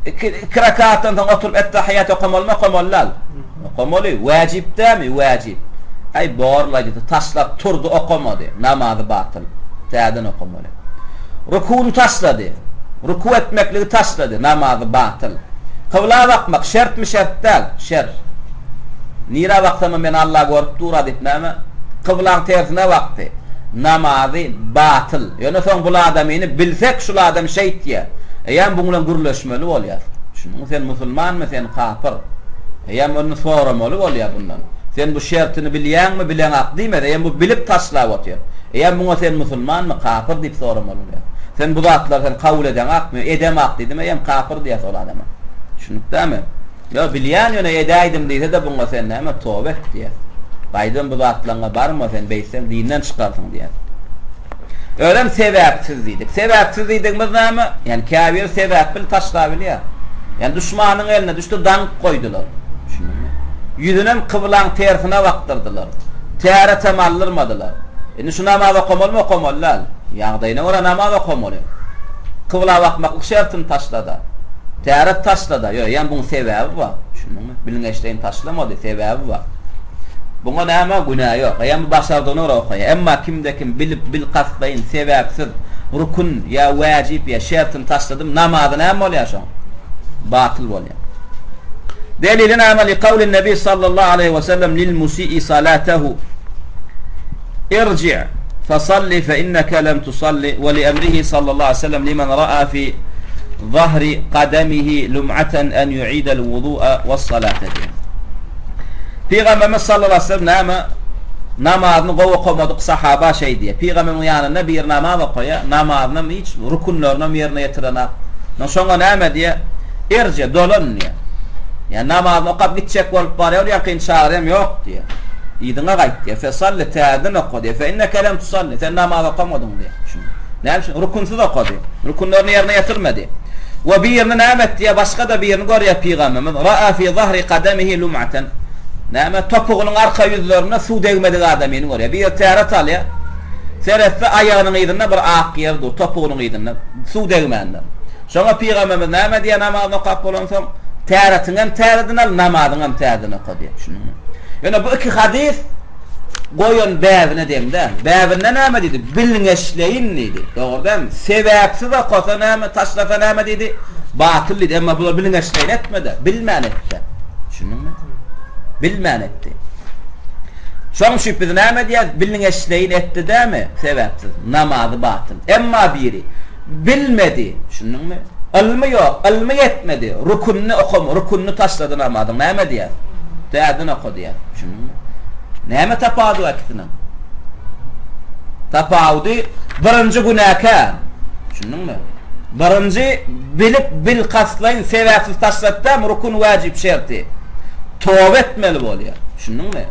Iki, iki rekatdan soň oturyp Ettehiýat okamalymy, okamaly däl? Okamaly. Wäjip dälmi? Wäjip. Aý, borlaý diýdi, taşlap turdy, okamady. Namazy batyl. Täzeden okamaly. Rukuny taşlady. Ruku etmekligi taşlady. Namazy batyl. Kybla bakmak şertmi, şert däl? Şert. Nirä baksamam meni Allah görüp dur-a diýip näme? Kyblaň tersine bakdy. Namazy batyl. Ýöne soň bul adamyny bilsek şul adam şeýtýä. Eýýäm buň bilen gürleşmeli bolýas. Düşündiňmi? Sen musulmanmy, sen kapyr? Eýýäm ony soramaly bolýar bundan. Sen bu şertini bilýäňmi, bileňak diýmez. Eýýäm bu bilip taşlap otyr. Eýýäm muňa sen musulmanmy, kapyr diýip soramaly bolýar. Sen bu zatlary sen kabul edeňakmy? Edemak diýdimi, eýýäm kapyr diýýäs ol adama. Düşündikdämi? Ýok, bilýän ýöne edäýdim diýse-de buňa sen näme, toba et diýýär. Gaýdam bu zatlaňa barma sen, beýtseň dinden çykarsyň diýýär. Özem sebäpsiz diýdik. Sebäpsiz diýdigimiz näme? Ýani käbiri sebäp bil taşlabilýär. Ýani duşmanyň eline düşdi, daňyp goýdular. Düşündiňmi? Ýüzünem kyblaň tersine bakdyrdylar. Täretem aldyrmadylar. Indi şu namaz okamalymy, okamaly däl. Ýagdaýyna görä namaz okamaly. Kybla bakmaklyk şertini taşlada. Täret taşlada. Ýok, ýa buň sebäbi bar. Düşündiňmi? Bilgeşleýin taşlamady, sebäbi bar. Buňa näme günä ýok. Eýýäm bu başardygyna görä okaýar. Emma kimde-kim bilip, bilkastlaýyn, sebäpsiz rukun ýa wäjip ýa şertini taşladymy, namazy näme bolýar şoň? Batyl bolýar. Delili näme? Li kawlin Nebi sallallahu aleýhi we sellem lil musii salatehu Irji' fesalli fe inneke lem tusalli we li emrihi sallallahu aleýhi we sellem limen ra'a fi zahri kademihi lum'aten en yu'idel wudu'a wes-salate diýen. Pygamberimiz sallallahu aleýhi we sellem näme namazyny gowy okamadyk sahaba şeý diýýär. Pygamberimiziň ýanynda biri namaz okaýar, namazynam hiç rukunlarynam ýerine ýetirenak. Şoňa näme diýýär? Irji, dolan diýýär. Ýa namazyny okap gitjek bolup barýar, ol ýakyn çagyrýam ýok diýýär. Yzyňa gaýt diýýär. Fesalli täzeden oka diýýär. Fe inneke lem tusalli. Sen namaz okamadyň diýýär. Näme üçin? Rukunsyz okady. Rukunlaryny ýerine ýetirmedi. We birini näme etdi ýa başga-da birini görýär pygamberimiz, Ra'a fi zahri kademihi lum'aten. Näme? Topugynyň arka ýüzlerinde suw degmedik adamyny görýär. Biri täret alýar. Seretse aýagynyň yzynda bir ak ýer dur, topugynyň yzynda suw degmändir. Şoňa pygamberimiz näme diýýär namazyny okap bolansoň? Täretiňem täzeden al, namazyňam täzeden oka diýýär. Düşündiňmi? Ýöne bu iki hadys goýan bäbine deň däl. Bäbinde näme diýdi? Bilgeşleýin diýdi. Dogry dälmi? Sebäpsiz okasa näme, taşlasa näme diýdi? Batyl diýdi. Emma bular bilgeşleýin etmedi, bilmän etdi. Düşündiňmi? Bilmän etdi. Şoň üçin biz näme diýýäris? Bilgeşleýin etdi dämi? Sebäpsiz. Namazy batyl. Emma biri bilmedi. Düşündiňmi? Ylmy ýok, ylmy ýetmedi. Rükünini okama, rükünini taşlady namazyň. Näme diýýäris? Täzeden oka diýýäris. Düşündiňmi? Näme tapawudy bar ikisiniň? Tapawudy birinji günäkär. Düşündiňmi? Birinji bilip bilkastlaýyn sebäpsiz taşlady dämi rükün wajyp şerti. Toba etmeli bolýar. Düşündiňmi?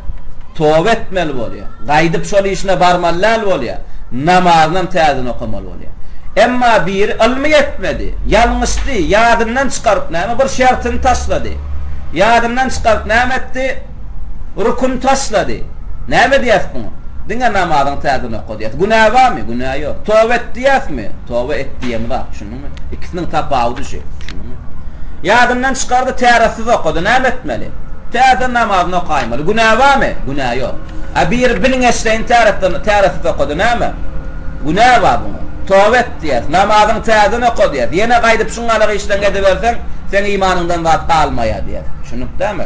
Toba etmeli bolýar. Gaýdyp şol işine barmaly däl bolýar. Namazynam täzeden okamaly bolýar. Emma biri ylmy ýetmedi, ýalňyşdy, ýadyndan çykaryp näme bir şertini taşlady. Ýadyndan çykaryp näme etdi? Rüküni taşlady. Näme diýýäs muňa? Diňe namazyňy täzeden oka diýýäs. Günä barmy? Günä ýok. Toba et diýýäsmi? Toba et diýemzok. Düşündiňmi? Ikisiniň tapawudy şu. Düşündiňmi? Ýadyndan çykardy, täretsiz okady. Näme etmeli? Täzeden namazyny okaýmaly. Günä barmy? Günä ýok. A biri bilgeşleýin täretden täretsiz okady. Näme? Günä bar muňa. Toba et diýýäs. Namazyňy täzeden oka diýýäs. Ýene gaýdyp şuňňalak işleňi ediberseň, seň imanyňdan zat galmaýar diýýäs. Düşündikdämi?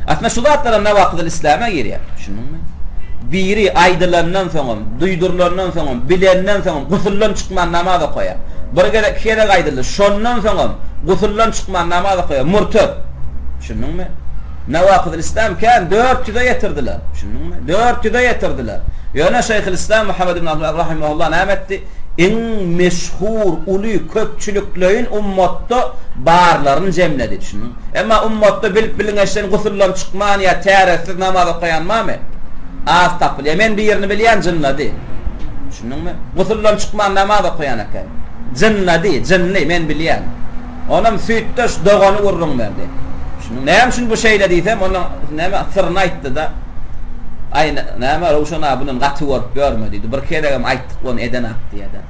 Aslynda şu zatlaram Nawakydyl Islama girýär. Düşündiňmi? Biri aýdylandan soňam, duýdurylandan soňam, bilenden soňam gusuldan çykman namaz okaýar. Bir gezek, iki gezek aýdyldy. Şondan soňam gusuldan çykman namaz okaýar. Murted. Düşündiňmi? Nawakydyl Islam kän 400-e ýetirdiler. Düşündiňmi? 400-e ýetirdiler. Ýöne Şeýhül Islam Muhammed ibn Abdulwahhab rahimehullah näme etdi? Iň meşhur, uly, köpçülikleýin ummatda barlaryny jemledi. Düşündiňmi? Emma ummatda bilip-bilgeşden gusuldan çykman ýa täretsiz namaz okaýan barmy? Az tapylýar. Men birini bilýän jynlady. Düşündiňmi? Gusuldan çykman namaz okaýan eken. Jynlady, jynly, men bilýän. Onam süýtdeş dogany gürrüň berdi. Düşündiňmi? Näme üçin bu şeýle diýsem, onuň näme syryny aýtdy-da. Aý, näme Röwşen aga bundan gaty görüp ýörme diýdi. Bir gezegem aýtdyk ony edenak diýýär-de.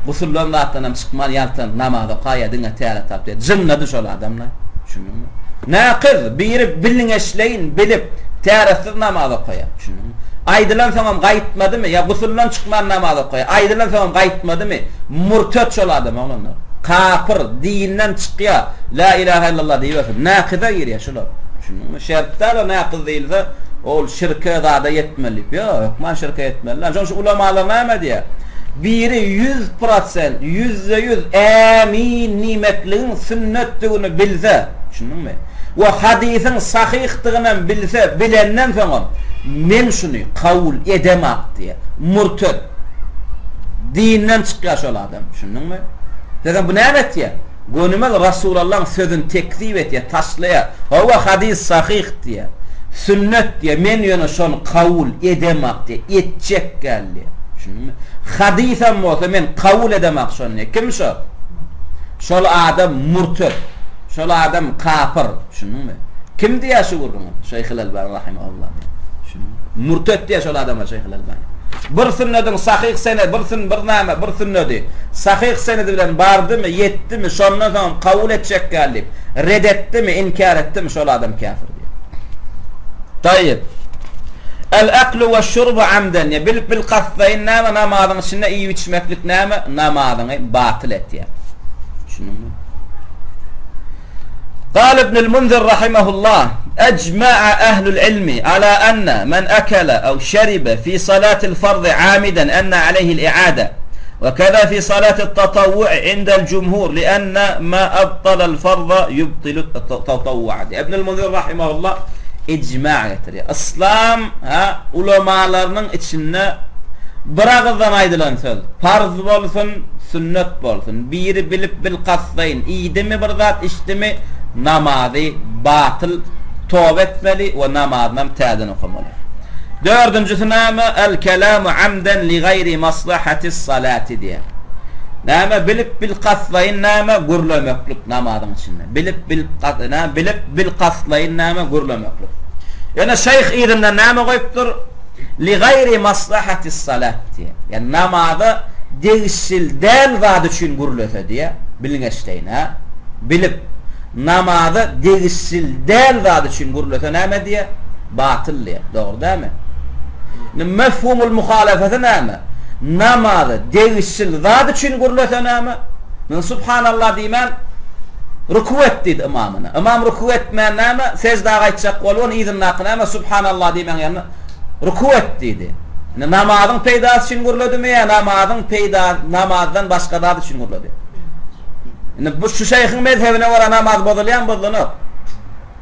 Gusuldan zatdanam çykman ýaltanyp namaz okaýa diňe täret alyp diýýär. Jynlady şol adamlar. Düşündiňmi? Nakyz biri bilgeşleýin bilip täretsiz namaz okaýa. Düşündiňmi? Aýdylan soňam gaýtmadymy ýa gusuldan çykman namaz okaýa. Aýdylan soňam gaýtmadymy? Murtet şol adam oglanlar. Kapyr, dinden çykýa. La ilaha illallah diýibersin. Nakyza girýär şular. Düşündiňmi? Şert däl o nakyz diýilse ol şirke zada ýetmeli diýip. Ýok, hökman şirke ýetmeli däl. Şonuň üçin ulamalar näme diýýär? Biri 100%, 100% ämin diýmekligiň sünnetdigini bilse, düşündiňmi? We hadysyň sahyhdygynam bilse, bilenden soňam men şuny kabul edemak diýýär. Murted. Dinden çykýar şol adam, düşündiňmi? Sen bu näme etýär? Gönümel Rasulallaň sözüni tekzip etýär, taşlaýar. Hawa hadys sahyh diýýär. Sünnet diýýär. Men ýöne şony kabul edemak diýýär. Etjek däl diýýär. Düşündiňmi? Hadysam bolsa men kabul edemak şony diýýär. Kim şo? Şol adam murted. Şol adam kapyr. Düşündiňmi? Kim diýýär şu gürrüňi? Şeýhul Elbani rahimehullah diýýär. Düşündiňmi? Murted diýýär şol adama Şeýhul Elbani. Bir sünnediň sahyh senedi, bir sün bir name, bir sünnedi sahyh senedi bilen bardymy, ýetdimi, şondan soňam kabul etjek däl diýip, red etdimi, inkär etdimi, şol adam käfir diýýär. Taýyp. El aklu we şurbu amden, ýa bilip bilkastlaýyn näme namazyň içinde iýip içmeklik näme namazyňy batyl etýär. Düşündiňmi? Gale Ibnül Munzir rahimehullah, Ejma'a ehlul ilmi ala enne men ekele ew şeribe fi salatil farzi amiden enne aleyhi'l i'ade ve keza fi salatit tatavvu'i indel cumhur li enne ma abtalel farza yubtilut tatavvu'a. Ibnül Munzir rahimehullah ijma getirýär. Yslam ha ulamalarynyň içinde bir agyzdan aýdylan söz, parz bolsun, sünnet bolsun, biri bilip bilkastlaýyn iýdimi bir zat, içdimi, namazy batyl, toba etmeli we namazynam täzeden okamaly. Dördünjisi näme? El-kelamu amden li gaýri maslahatis salati diýýär. Näme? Bilip bilkastlaýyn näme? Gürlemeklik namazyň içinde. Bilip bil näme? Bilip bilkastlaýyn näme? Gürlemeklik. Ýöne şeýh yzyndan näme goýupdyr? Li gaýri maslahatis salat diýýär. Ýani namaza degişli däl zat üçin gürlese diýýär. Bilgeşleýin, hä? Bilip. Namaza degişil däl zat üçin gürlese näme diýýär? Batyl diýýär. Dogry dälmi? Indi mefhumul muhalefesi näme? Namaza degişil zat üçin gürlese näme? Men subhanallah diýmän ruku et diýdi ymamyna. Ymam ruku etmän näme? Seždä gaýtjak bolup, onuň yzyndaky näme? Subhanallah diýmegiň ýerine ruku et diýdi. Indi namazyň peýdasy üçin gürledimi ýa namazyň peýda namazdan başga zat üçin gürledi? Indi bu şu şeýhiň mezhebine görä namaz bozulýarmy, bozulanok?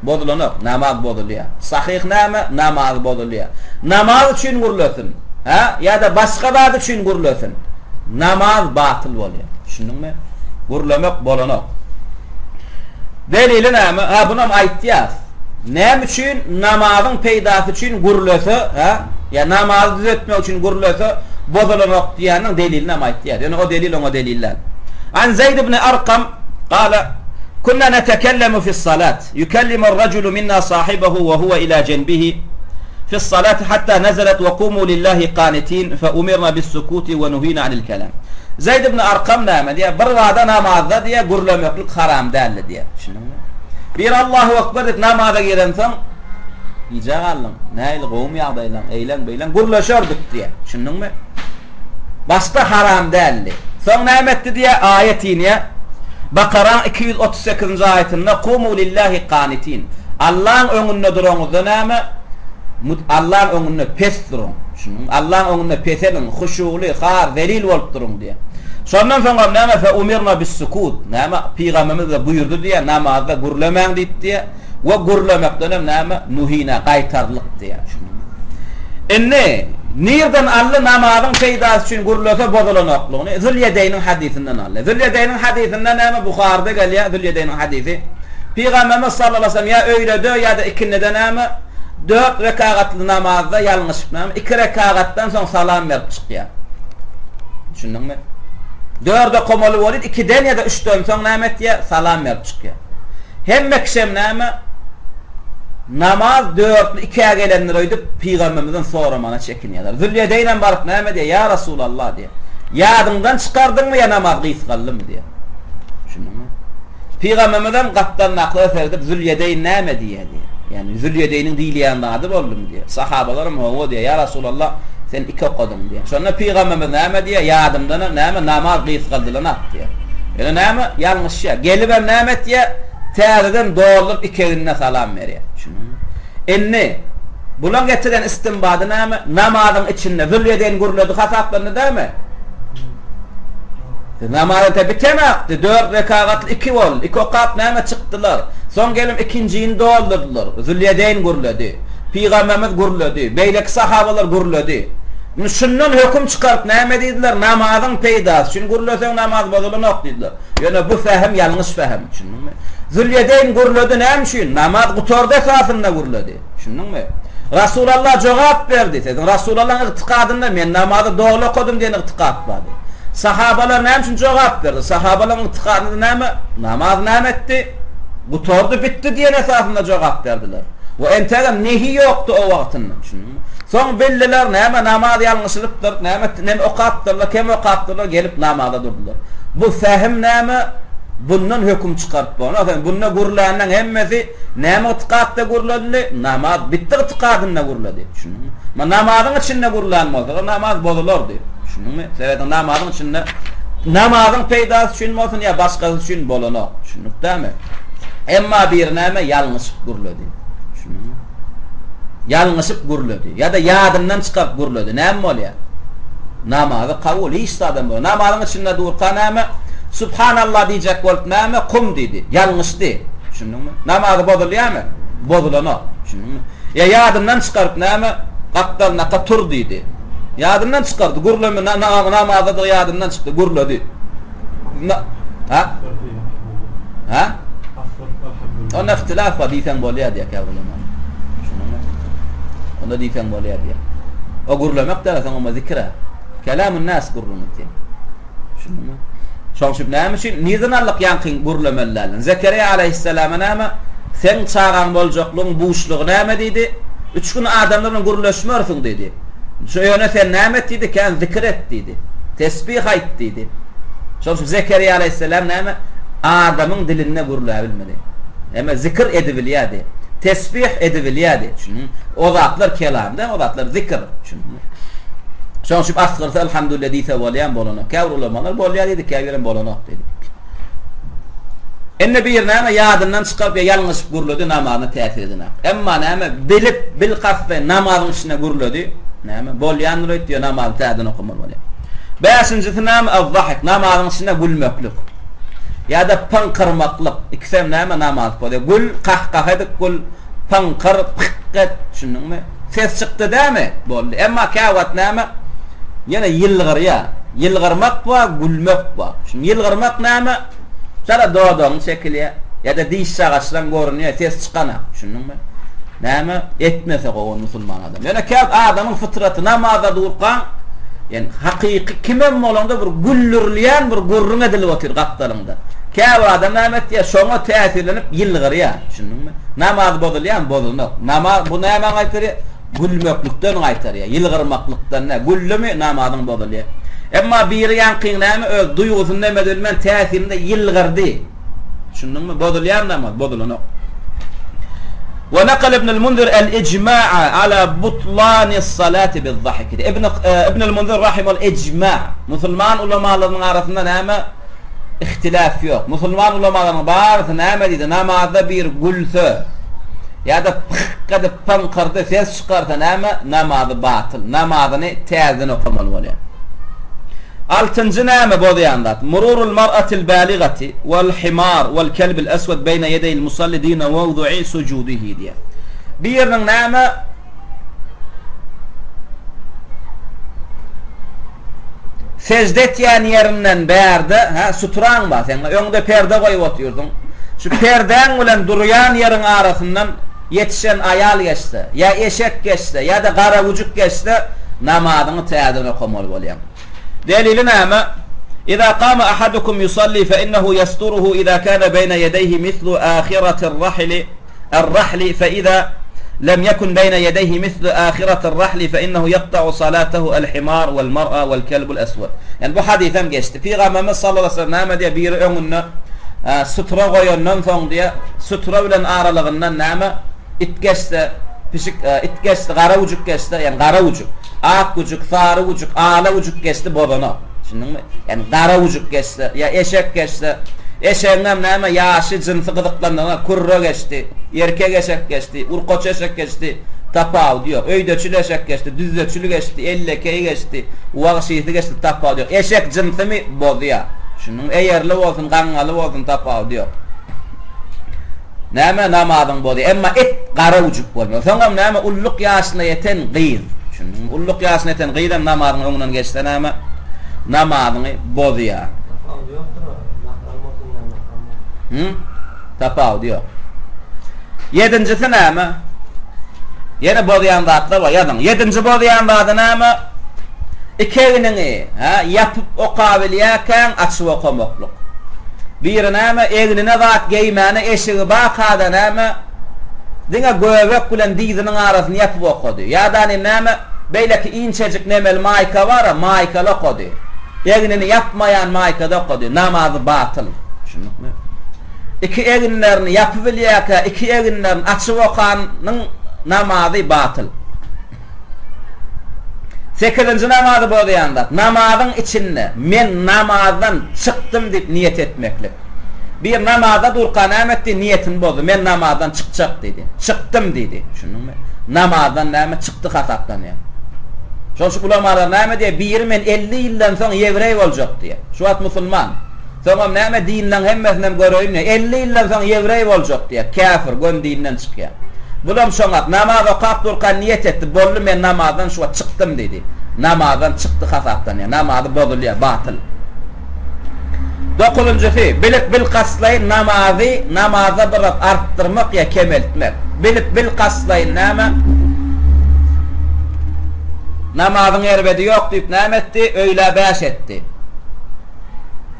Bozulanok, namaz bozulýar. Sahyh näme? Namaz bozulýar. Namaz üçin gürlesin, hä? Ýa-da başga zat üçin gürlesin. Namaz batyl bolýar. Düşündiňmi? Gürlemek bolanok. Delili näme? Ha, bunam aýtýas. Näme üçin namazyň peýdasy üçin gürlese, hä? Ýa namazy düzetmek üçin gürlese bozulanok diýýäniň delilini hem aýtýar. Ýöne o delil oňa delil däl. An Zeýd ibn Arkam gala, Kunna netekellemu fis-salat, yukellimu ar-rajulu minna sahibahu we huwa ila jenbihi fis-salati hatta nazalat we kumu lillahi qanitin fe umirna bis-sukuti we nuhina anil kelam. Zeýd ibn Arkam näme diýýär? Bir bada namazda diýýär, gürlemeklik haram däldi diýýär. Düşündiňmi? Biri Allahu Ekber diýip namaza girensoň, Gijä galdyň, nähili gowumy ýagdaýlaň, eýleň-beýleň gürleşerdik diýýär. Düşündiňmi? Başda haram däldi. Soň näme etdi diýýär? Aýat inýär. Bakaraň 238-nji aýatynda Kumu lillahi kanitin. Allaň öňünde duraňyzda näme? Allaň öňünde pes duruň. Düşündiňmi? Allaň öňünde peseliň, huşuly, har, zelil bolup duruň diýýär. Şondan soňam näme fe umirna bis-sukut. Näme pygamberimiz-de buýurdy diýýär, namazda gürlemäň diýip diýýär. We gürlemekdenem näme nuhina gaýtarlyk diýýär. Düşündiňmi? Indi nirden aldy namazyň peýdasy üçin gürlese bozulanoklygyny? Zülýedeýniň hadysyndan aldy. Zülýedeýniň hadysynda näme Buharyda gelýär Zülýedeýniň hadysy. Pygamberimiz sallallahu aleyhi ve sellem ýa öýlede ýa-da ikindide näme dört rekagatly namazda ýalňyşyp näme iki rekagatdan soň salam berip çykýar. Düşündiňmi? Dört okamaly bolýar, ikiden ýa-da üçden soň näme etýär? Salam berip çykýar. Hemme kişem näme? Namaz dörtli ikä gelendir öýdüp, pygamberimizden soramana çekinýärler. Zülýedeýnem baryp näme diýýär? Ýa Resulallah diýýär. Ýadyňdan çykardyňmy ýa namaz gysgaldymy diýýär. Düşündiňmi? Pygamberimizem gapdalyndakylara seredip Zülýedeýn näme diýýär diýýär. Ýagny Zülýedeýniň diýilýän zady boldumy diýýär. Sahabalaram hawa diýýär. Ýa Resulallah sen iki okadyň diýýär. Şonda pygamberimiz näme diýýär? Ýadymdan näme namaz gysgaldylanak diýýär. Ýöne näme? Ýalňyşýar. Gelibem näme etýär? Täzeden dolduryp iki egnine salam berýär. Düşündiňmi? Indi bulaň getiren istinbady näme? Namazyň içinde Zülýedeýn gürledi hasaplandy dälmi? Namaz ente bitenakdy. Dört rekagatly iki boldy. Iki okap näme çykdylar. Soň gelip ikinjini doldurdylar. Zülýedeýn gürledi. Pygamberimiz gürledi. Beýleki sahabalar gürledi. Indi şundan höküm çykaryp näme diýdiler? Namazyň peýdasy üçin gürleseň namaz bozulanok diýdiler. Ýöne bu fähim ýalňyş fähim. Düşündiňmi? Zülýedeýn gürledi näme üçin? Namaz gutardy esasynda gürledi. Düşündiňmi? Rasulallah jogap berdi. Siziň Rasulallahyň ygtykadynda men namazy doly okadym diýen ygtykat bardy. Sahabalar näme üçin jogap berdi? Sahabalaryň ygtykadynda näme? Namaz näme etdi? Gutardy, bitdi diýen esasynda jogap berdiler. We entegem nehi ýokdy o wagtynda. Düşündiňmi? Soň bildiler, näme namaz ýalňyşylypdyr, näme nem okapdyrlar, kem okapdyrlar, gelip namaza durdular. Bu fähim näme? Bundan höküm çykaryp bolanok. Sen bunda gürlänleň hemmesi Näme ygtykatda gürledili? Namaz bitdi ygtykadynda gürledi. Düşündiňmi? Ma namazyň içinde gürlän bolsa, namaz bozulardy. Düşündiňmi? Sebäbi namazyň içinde namazyň peýdasy üçin bolsun ýa başgasy üçin bolanok. Düşündik dämi? Emma biri näme ýalňyşyp gürledi. Düşündiňmi? Ýalňyşyp gürledi ýa-da ýadyndan çykaryp gürledi. Näme bolýar? Namazy kabul hiç zadam bolmaz. Namazyň içinde durka näme? Subhanallah diýjek bolup näme? Kum diýdi. Ýalňyşdy. Düşündiňmi? Namazy bozulýarmy? Bozulanok. Düşündiňmi? Ýa ýadyndan çykaryp näme? Gapdalynaka tur diýdi. Ýadyndan çykardy. Gürleme namazdadygy ýadyndan çykdy, gürledi. Ha? Ha? Onda ihtilaf bar diýseň bolýar diýýär käbir ulama. Düşündiňmi? Onda diýseň bolýar diýýär. O gürlemek däl, soň o zikr. Kelamun nas gürrüň etýär. Düşündiňmi? Şoň üçin näme üçin nirden aldyk ýaňky gürlemeli dälini? Zekeriýa alaýhyssalama näme? Seň çagaň boljaklygyň buşlugy näme diýdi? Üç gün adamlar bilen gürleşmersiň diýdi. Şu ýöne sen näme et diýdi? Kän zikir et diýdi. Tesbih aýt diýdi. Şoň üçin Zekeriýa alaýhyssalam näme? Adamyň dilinde gürläbilmedi. Näme zikr edibilýärdi. Tesbih edibilýärdi. Düşündiňmi? O zatlar kelam däl, o zatlar zikr. Düşündiňmi? Şonuň üçin asgyrsa elhamdülillah diýse bolýar, bolanok. Käbir ulamalar bolýar diýdi, käbirem bolanok diýdi. Indi bir näme ýadyndan çykaryp ýa ýalňyşyp gürledi, namazyna täsir edenok. Emma näme bilip, bilkastlaýyn namazyň içinde gürledi, näme bolýandyr öýtýär, namazy täzeden okamaly bolýar. Bäşinjisi näme? Az-zahik, namazyň içinde gülmeklik. Ýa-da pyňkyrmaklyk. Ikisem näme namaz bolýar. Gül, kah-kah edip gül, pyňkyr, pyk et, düşündiňmi? Ses çykdy dämi? Boldy. Emma käwagt näme? Ýene ýylgyrýar. Ýylgyrmak bar, gülmek bar. Şuny ýylgyrmak näme? Çala dodagyň çekilýär ýa-da diş şagaçlaň görünýär, ses çykanak. Düşündiňmi? Näme? Etmese gowy musulman adam. Ýöne käwagt adamyň fytraty namazda durkaň, ýani hakyky kimem bolanda bir güldürilýän bir gürrüň edilip otyr gapdalyňda. Käbir adam näme etýär? Şoňa täsirlenip ýylgyrýar. Düşündiňmi? Namaz bozulýarmy? Bozulmaz. Namaz bu nämäň gaýtarýar? Gülmeklikden gaýtarýar, ýylgyrmaklykdan däl. Güldümi, namazyň bozulýar. Emma biri ýaňkyň näme öz duýgusyny näme bilmän täsirinde ýylgyrdy. Düşündiňmi? Bozulýarmy namaz? Bozulanok. Wa nakala Ibnul Munzir el-ijma'a ala butlanis salati biz-zahik. Ibn Ibnul Munzir rahimehul ijma' musulman ulamalarynyň arasynda näme Ihtilaf ýok. Musulman ulamalaryň barysy näme diýdi, namazda bir gülse ýa-da pyk edip pyňkyrdy, ses çykarsa näme, namazy batyl, namazyny täzeden okamaly bolýar. Altynjy näme bozýan zat? Mururul mar'atil baligati wal himar wal kelbil eswed beýne ýedeýil musalli dine mewdu'i sujudihi diýýär. Biriniň näme Sežde etýän ýerinden bärde, hä, suturaň bar seň, öňde perde goýup otyrsyň. Şu perdäň bilen durýan ýeriň arasyndan ýetişen aýal geçse, ýa eşek geçse, ýa-da gara güjük geçse, namazyňy täzeden okamaly bolýaň. Delili näme? Iza kama ahadukum yusalli fe innehu yasturuhu iza kana beýne ýedeýhi mislu ahiratir rahili Er-Rahli fe-iza lem ýekun beýne ýedeýhi mislu ahiratir-rahli fe-innehu ýakta'u salatehu el-himar wel-mar'a wel-kelbul eswed. Ýani bu hadys hem geçdi. Pygamberimiz sallallahu aleýhi we sellem näme diýýär? Biri öňünde sutura goýandan soň diýýär, sutura bilen aralygyndan näme it geçse, pişik it geçse, gara güjük geçse, ýani gara güjük, ak güjük, sary güjük, ala güjük geçdi bozanok. Düşündiňmi? Ýagny gara güjük geçse, ýa eşek geçse, eşegiňem näme ýaşy, jynsy gyzyklandygyna kürre geçdi, erkek eşek geçdi, urkaçy eşek geçdi, tapawudy ýok. Öýdeçil eşek geçdi, düzdeçil geçdi, ellekeý geçdi, wagşysy geçdi, tapawudy ýok. Eşek jynsymy bozýar. Düşündiňmi? Eýerli bolsun, gaňňaly bolsun, tapawudy ýok. Näme namazyň bozýar. Emma it gara güjük bolmaly. Soňam näme ulluk ýaşyna ýeten gyz. Düşündiňmi? Ulluk ýaşyna ýeten gyzam namazyň öňünden geçse näme? Namazyňy bozýar. Tapawudy ýokdur o. Mahram bolsun namahram bolsun. Hı? Tapawudy ýok. Ýedinjisi näme? Ýene bozýan zatlar bar, ýazyň. Ýedinji bozýan zady näme? Iki egniňi, hä, ýapyp okabilýärkäň açyp okamaklyk. Biri näme, egnine zat geýmäne eşigi barka-da näme, diňe göbek bilen dyzynyň arasyny ýapyp okady. Ýa-da näme, beýleki inçejik nemeli maýka bar-a, maýkaly okady. Egnini ýapmaýan maýkada okady. Namazy batyl. Düşündikmi? Iki eginlerini ýapybilýärkä, iki eginlerini açyp okanyň namazy batyl. Sekizinji namazy bozýan zat, namazyň içinde men namazdan çykdym diýip niýet etmeklik. Bir namazda durka näme etdi? Niýetini bozdy. Men namazdan çykjak diýdi. Çykdym diýdi. Düşündiňmi? Namazdan näme çykdy hasaplanýar. Şonuň üçin ulamalar näme diýýär? Biri men 50 ýyldan soň ýewreý boljak diýýär. Şu wagt musulman. Soňam näme dinleň hemmesinem göreýin diýýär. 50 ýyldan soň ýewreý boljak diýýär. Käfir, göni dinden çykýar. Bulam şoňat, namaz okap durka niýet etdi, boldy men namazdan şu wagt çykdym diýdi. Namazdan çykdy hasaplanýar, namazy bozulýar, batyl. Dokuzynjysy, bilip bilkastlaýyn namazy namazda bir zat artdyrmak ýa kemeltmek. Bilip bilkastlaýyn näme? Namazyň erbedi ýok diýip näme etdi? Öýlä bäş etdi.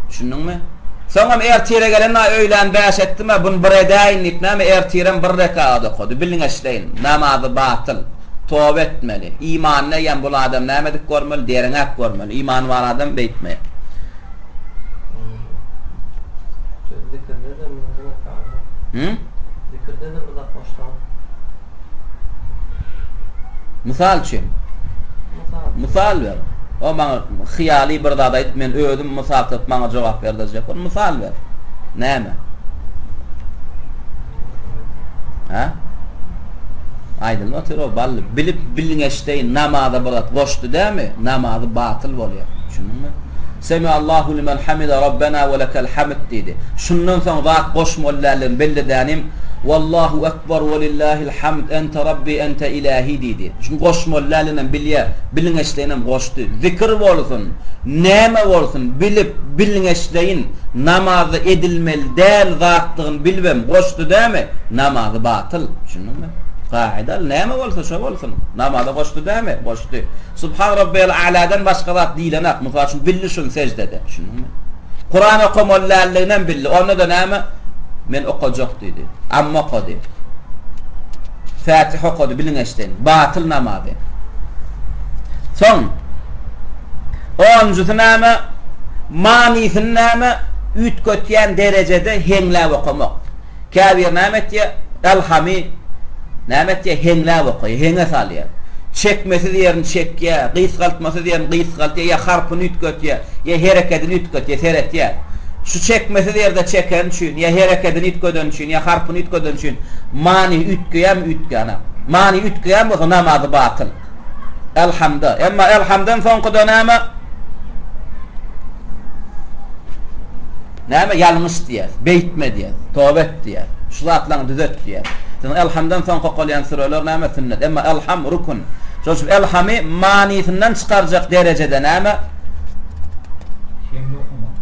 Düşündiňmi? Soňam ertire gelen aý öýlän bäş etdim-ä, buny bir edäýin diýip näme ertirem bir rekagat okady. Bilňeşleýin, namazy batyl. Toba etmeli. Imanyny eýýäm bul adam näme edip görmeli? Derňäp görmeli. Imany bar adam beýtmeýär. Hı? Herekededir bir zat goşsaň. Mysal üçin. Mysal. Mysal ber. O maňa hyýaly bir zat aýdyp, men özüm mysal tapyp maňa jogap berdirjek bol. Mysal ber. Näme? Ha? Aýdylma otyr o bally. Bilip bilňeşdeýin namaza bir zat goşdy dämi? Namazy batyl bolýar. Düşündiňmi? Semiallahu limen hamida Rabbena we lekel hamd diýdi. Şundan soň zat goşmaly däldigini belli dänim. Wallahu ekber we lillahil hamd ente Rabbi ente ilahi diýdi. Şuny goşmaly däldiginem bilýär. Bilňeşleýinem goşdy. Zikir bolsun, näme bolsun bilip bilňeşleýin namazda edilmeli däl zatdygyny bilibem goşdy dämi? Namazy batyl. Düşündiňmi? Kaida näme bolsa şo bolsun. Namaza goşdy dämi? Goşdy. Subhan Rabbiyal A'ladan başga zat diýilenak. Mysal üçin bildi şuny seždede. Düşündiňmi? Kuran okamaly däldiginem bildi. Onda-da näme? Men okajak diýdi. Amma okady. Fatiha okady bilňeçden. Batyl namazy. Soň onunjysy näme? Manysyny näme? Üýtgetýän derejede heňläp okamak. Käbiri näme etýär? Elhamy näme etýär? Heňläp okaýar, heňe salýar. Çekmesiz ýerini çekýär, gysgaltmasyz ýerini gysgaltýar, ýa harpyny üýtgetýär, ýa herekedini üýtgetýär, seretýär. Şu çekmesiz ýerde çekeni üçin, ýa herekedini üýtgedeni üçin, ýa harpyny üýtgedeni üçin many üýtgeýärmi, üýtgänok. Many üýtgeýän bolsa namazy batyl. Elhamda. Emma elhamdan soňkuda näme? Näme ýalňyş diýýäs, beýtme diýýäs, toba et diýýäs, şu zatlaryňy düzet diýýäs. Siziň Elhamdan soňky okalýan süreler näme sünnet. Emma Elham rukun. Şol üçin Elhamy manysyndan çykarjak derejede näme? Heňli okamak.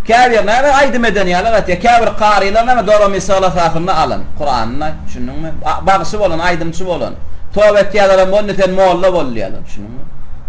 Käbir näme aýdym eden ýaly aýtýar. Käbir karylar näme do mi sol esasynda alan Kuranyny, düşündiňmi? Bagşy bolan, aýdymçy bolan. Toba etýärlerem boldy sen molla bol diýýärler, düşündiňmi?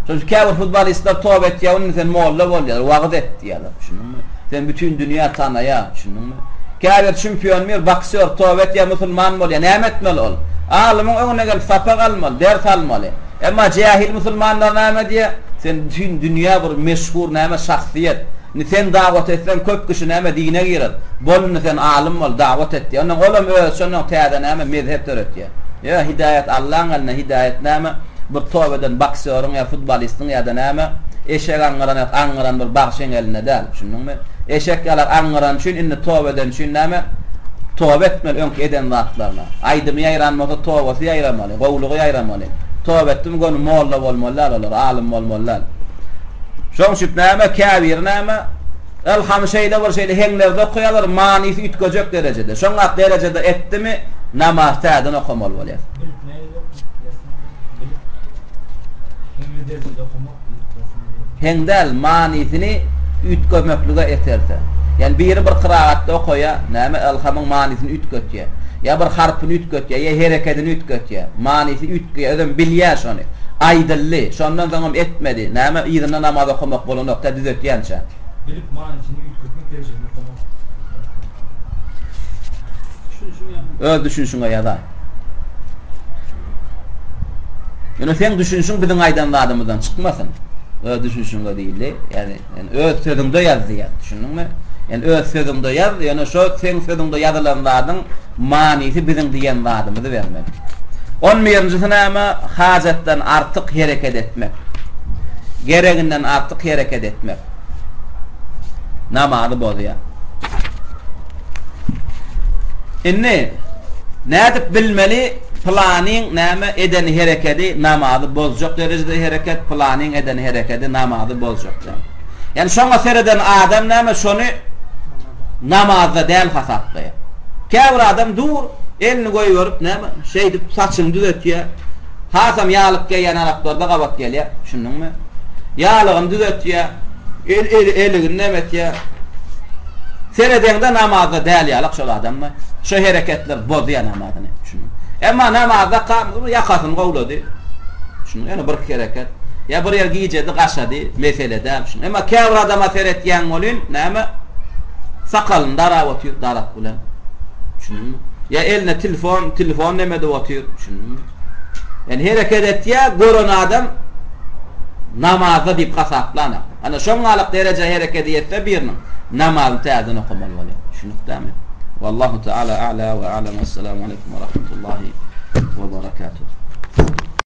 Şol üçin käbir futbolistler toba etýär, indi sen molla bol diýýärler, wagyz et diýýärler. Düşündiňmi? Seni bütin dünýä tanaýar, düşündiňmi? Käbir çempion bir boksýor toba etýär, musulman bolýar. Näme etmeli ol? Alymyň öňüne gelip sapak almaly, ders almaly. Emma jähil musulmanlar näme diýýär? Sen bütin dünýä bir meşhur näme şahsyýet. Indi sen dawat etseň köp kişi näme dine girer. Bol indi sen alym bol, dawat et diýýär. Ondan olam özüçe ondan täze näme mezhep döretýär. Ýa hidaýat Allaň elinde, hidaýat näme? Bir toba eden boksýoryň ýa futbolistiň ýa-da näme, eşek aňňyran ýa aňňyran bir bagşyň elinde däl. Düşündiňmi? Eşek ýalak aňňyrany üçin indi toba edeni üçin näme? Toba etmeli öňki eden zatlaryna. Aýdymy ýaýran bolsa tobasy ýaýramaly, gowulygy ýaýramaly. Toba etdimi göni molla bolmaly däl olar, alym bolmaly däl. Şoň üçin näme, käbiri näme? Ylhamy şeýle bir şeýle heňlerde okaýarlar, manysy üýtgejek derejede. Şoňak derejede etdimi, namaz täzeden okamaly bolýar. Bilip nähili okamak Bilip heňli derejede okamak Heň däl, manysyny üýtgemeklige eterse. Ýagny biri bir kyragatda okaýar, näme, ylhamyň manysyny üýtgetýär. Ýa bir harpyny üýtgetýär, ýa herekedini üýtgetýär. Manysy üýtgeýär, özem bilýär şony. Aýdyldy, şondan soňam etmedi. Näme, yzynda namaz okamak bolanok, tä düzetýänçä. Bilip manysyny üýtgetmek derejesinde okamak. Öz düşünişiňe ýazaý. Ýöne seň düşünişiň biziň aýdan zadymyzdan çykmasyn. Öz düşünişiňe diýildi. Ýagny, ýani öz sözüňde ýaz diýýär. Düşündiňmi? Ýani öz sözüňde ýaz, ýöne şo seň sözüňde ýazylan zadyň manysy biziň diýen zadymyzy bermeli. On birinjisi näme? Hajatdan artyk hereket etmek. Gereginden artyk hereket etmek. Namazy bozýar. Indi nädip bilmeli pylanyň näme eden herekedi namazy bozjak derejede hereket, pylanyň eden herekedi namazy bozjak däl. Ýani şoňa sereden adam näme şony namazda däl hasaplaýar. Käbir adam dur, elini goýberip näme şeýdip saçyny düzetýär. Hasam ýaglyk geýýän araplarda gabat gelýär. Düşündiňmi? Ýaglygyny düzetýär. El eli eligini näme etýär? Seredeňde namazda däl ýalak şol adamda. Şo hereketler bozýar namazyny. Düşündiňmi? Emma namazda kam ýakasyny gowlady. Düşündiňmi? Ýöne bir hereket. Ýa bir ýer gijedi, gaşady, mesele däl. Düşündiňmi? Emma käbir adama seretýäň welin, näme? Sakalyny darap otyr, darak bilen. Düşündiňmi? Ýa eline telefon, telefon neme edip otyr. Düşündiňmi? Ýani hereket etýär, gören adam namazda diýip hasaplanak. Ana şoň galyk dereje herekedi ýetse biriniň, namazyny täzeden okamaly bolýar. Düşündikdämi? Wallahu taala a'la we a'lam. Esselamu aleýkum we rahmetullahi we berekatuh.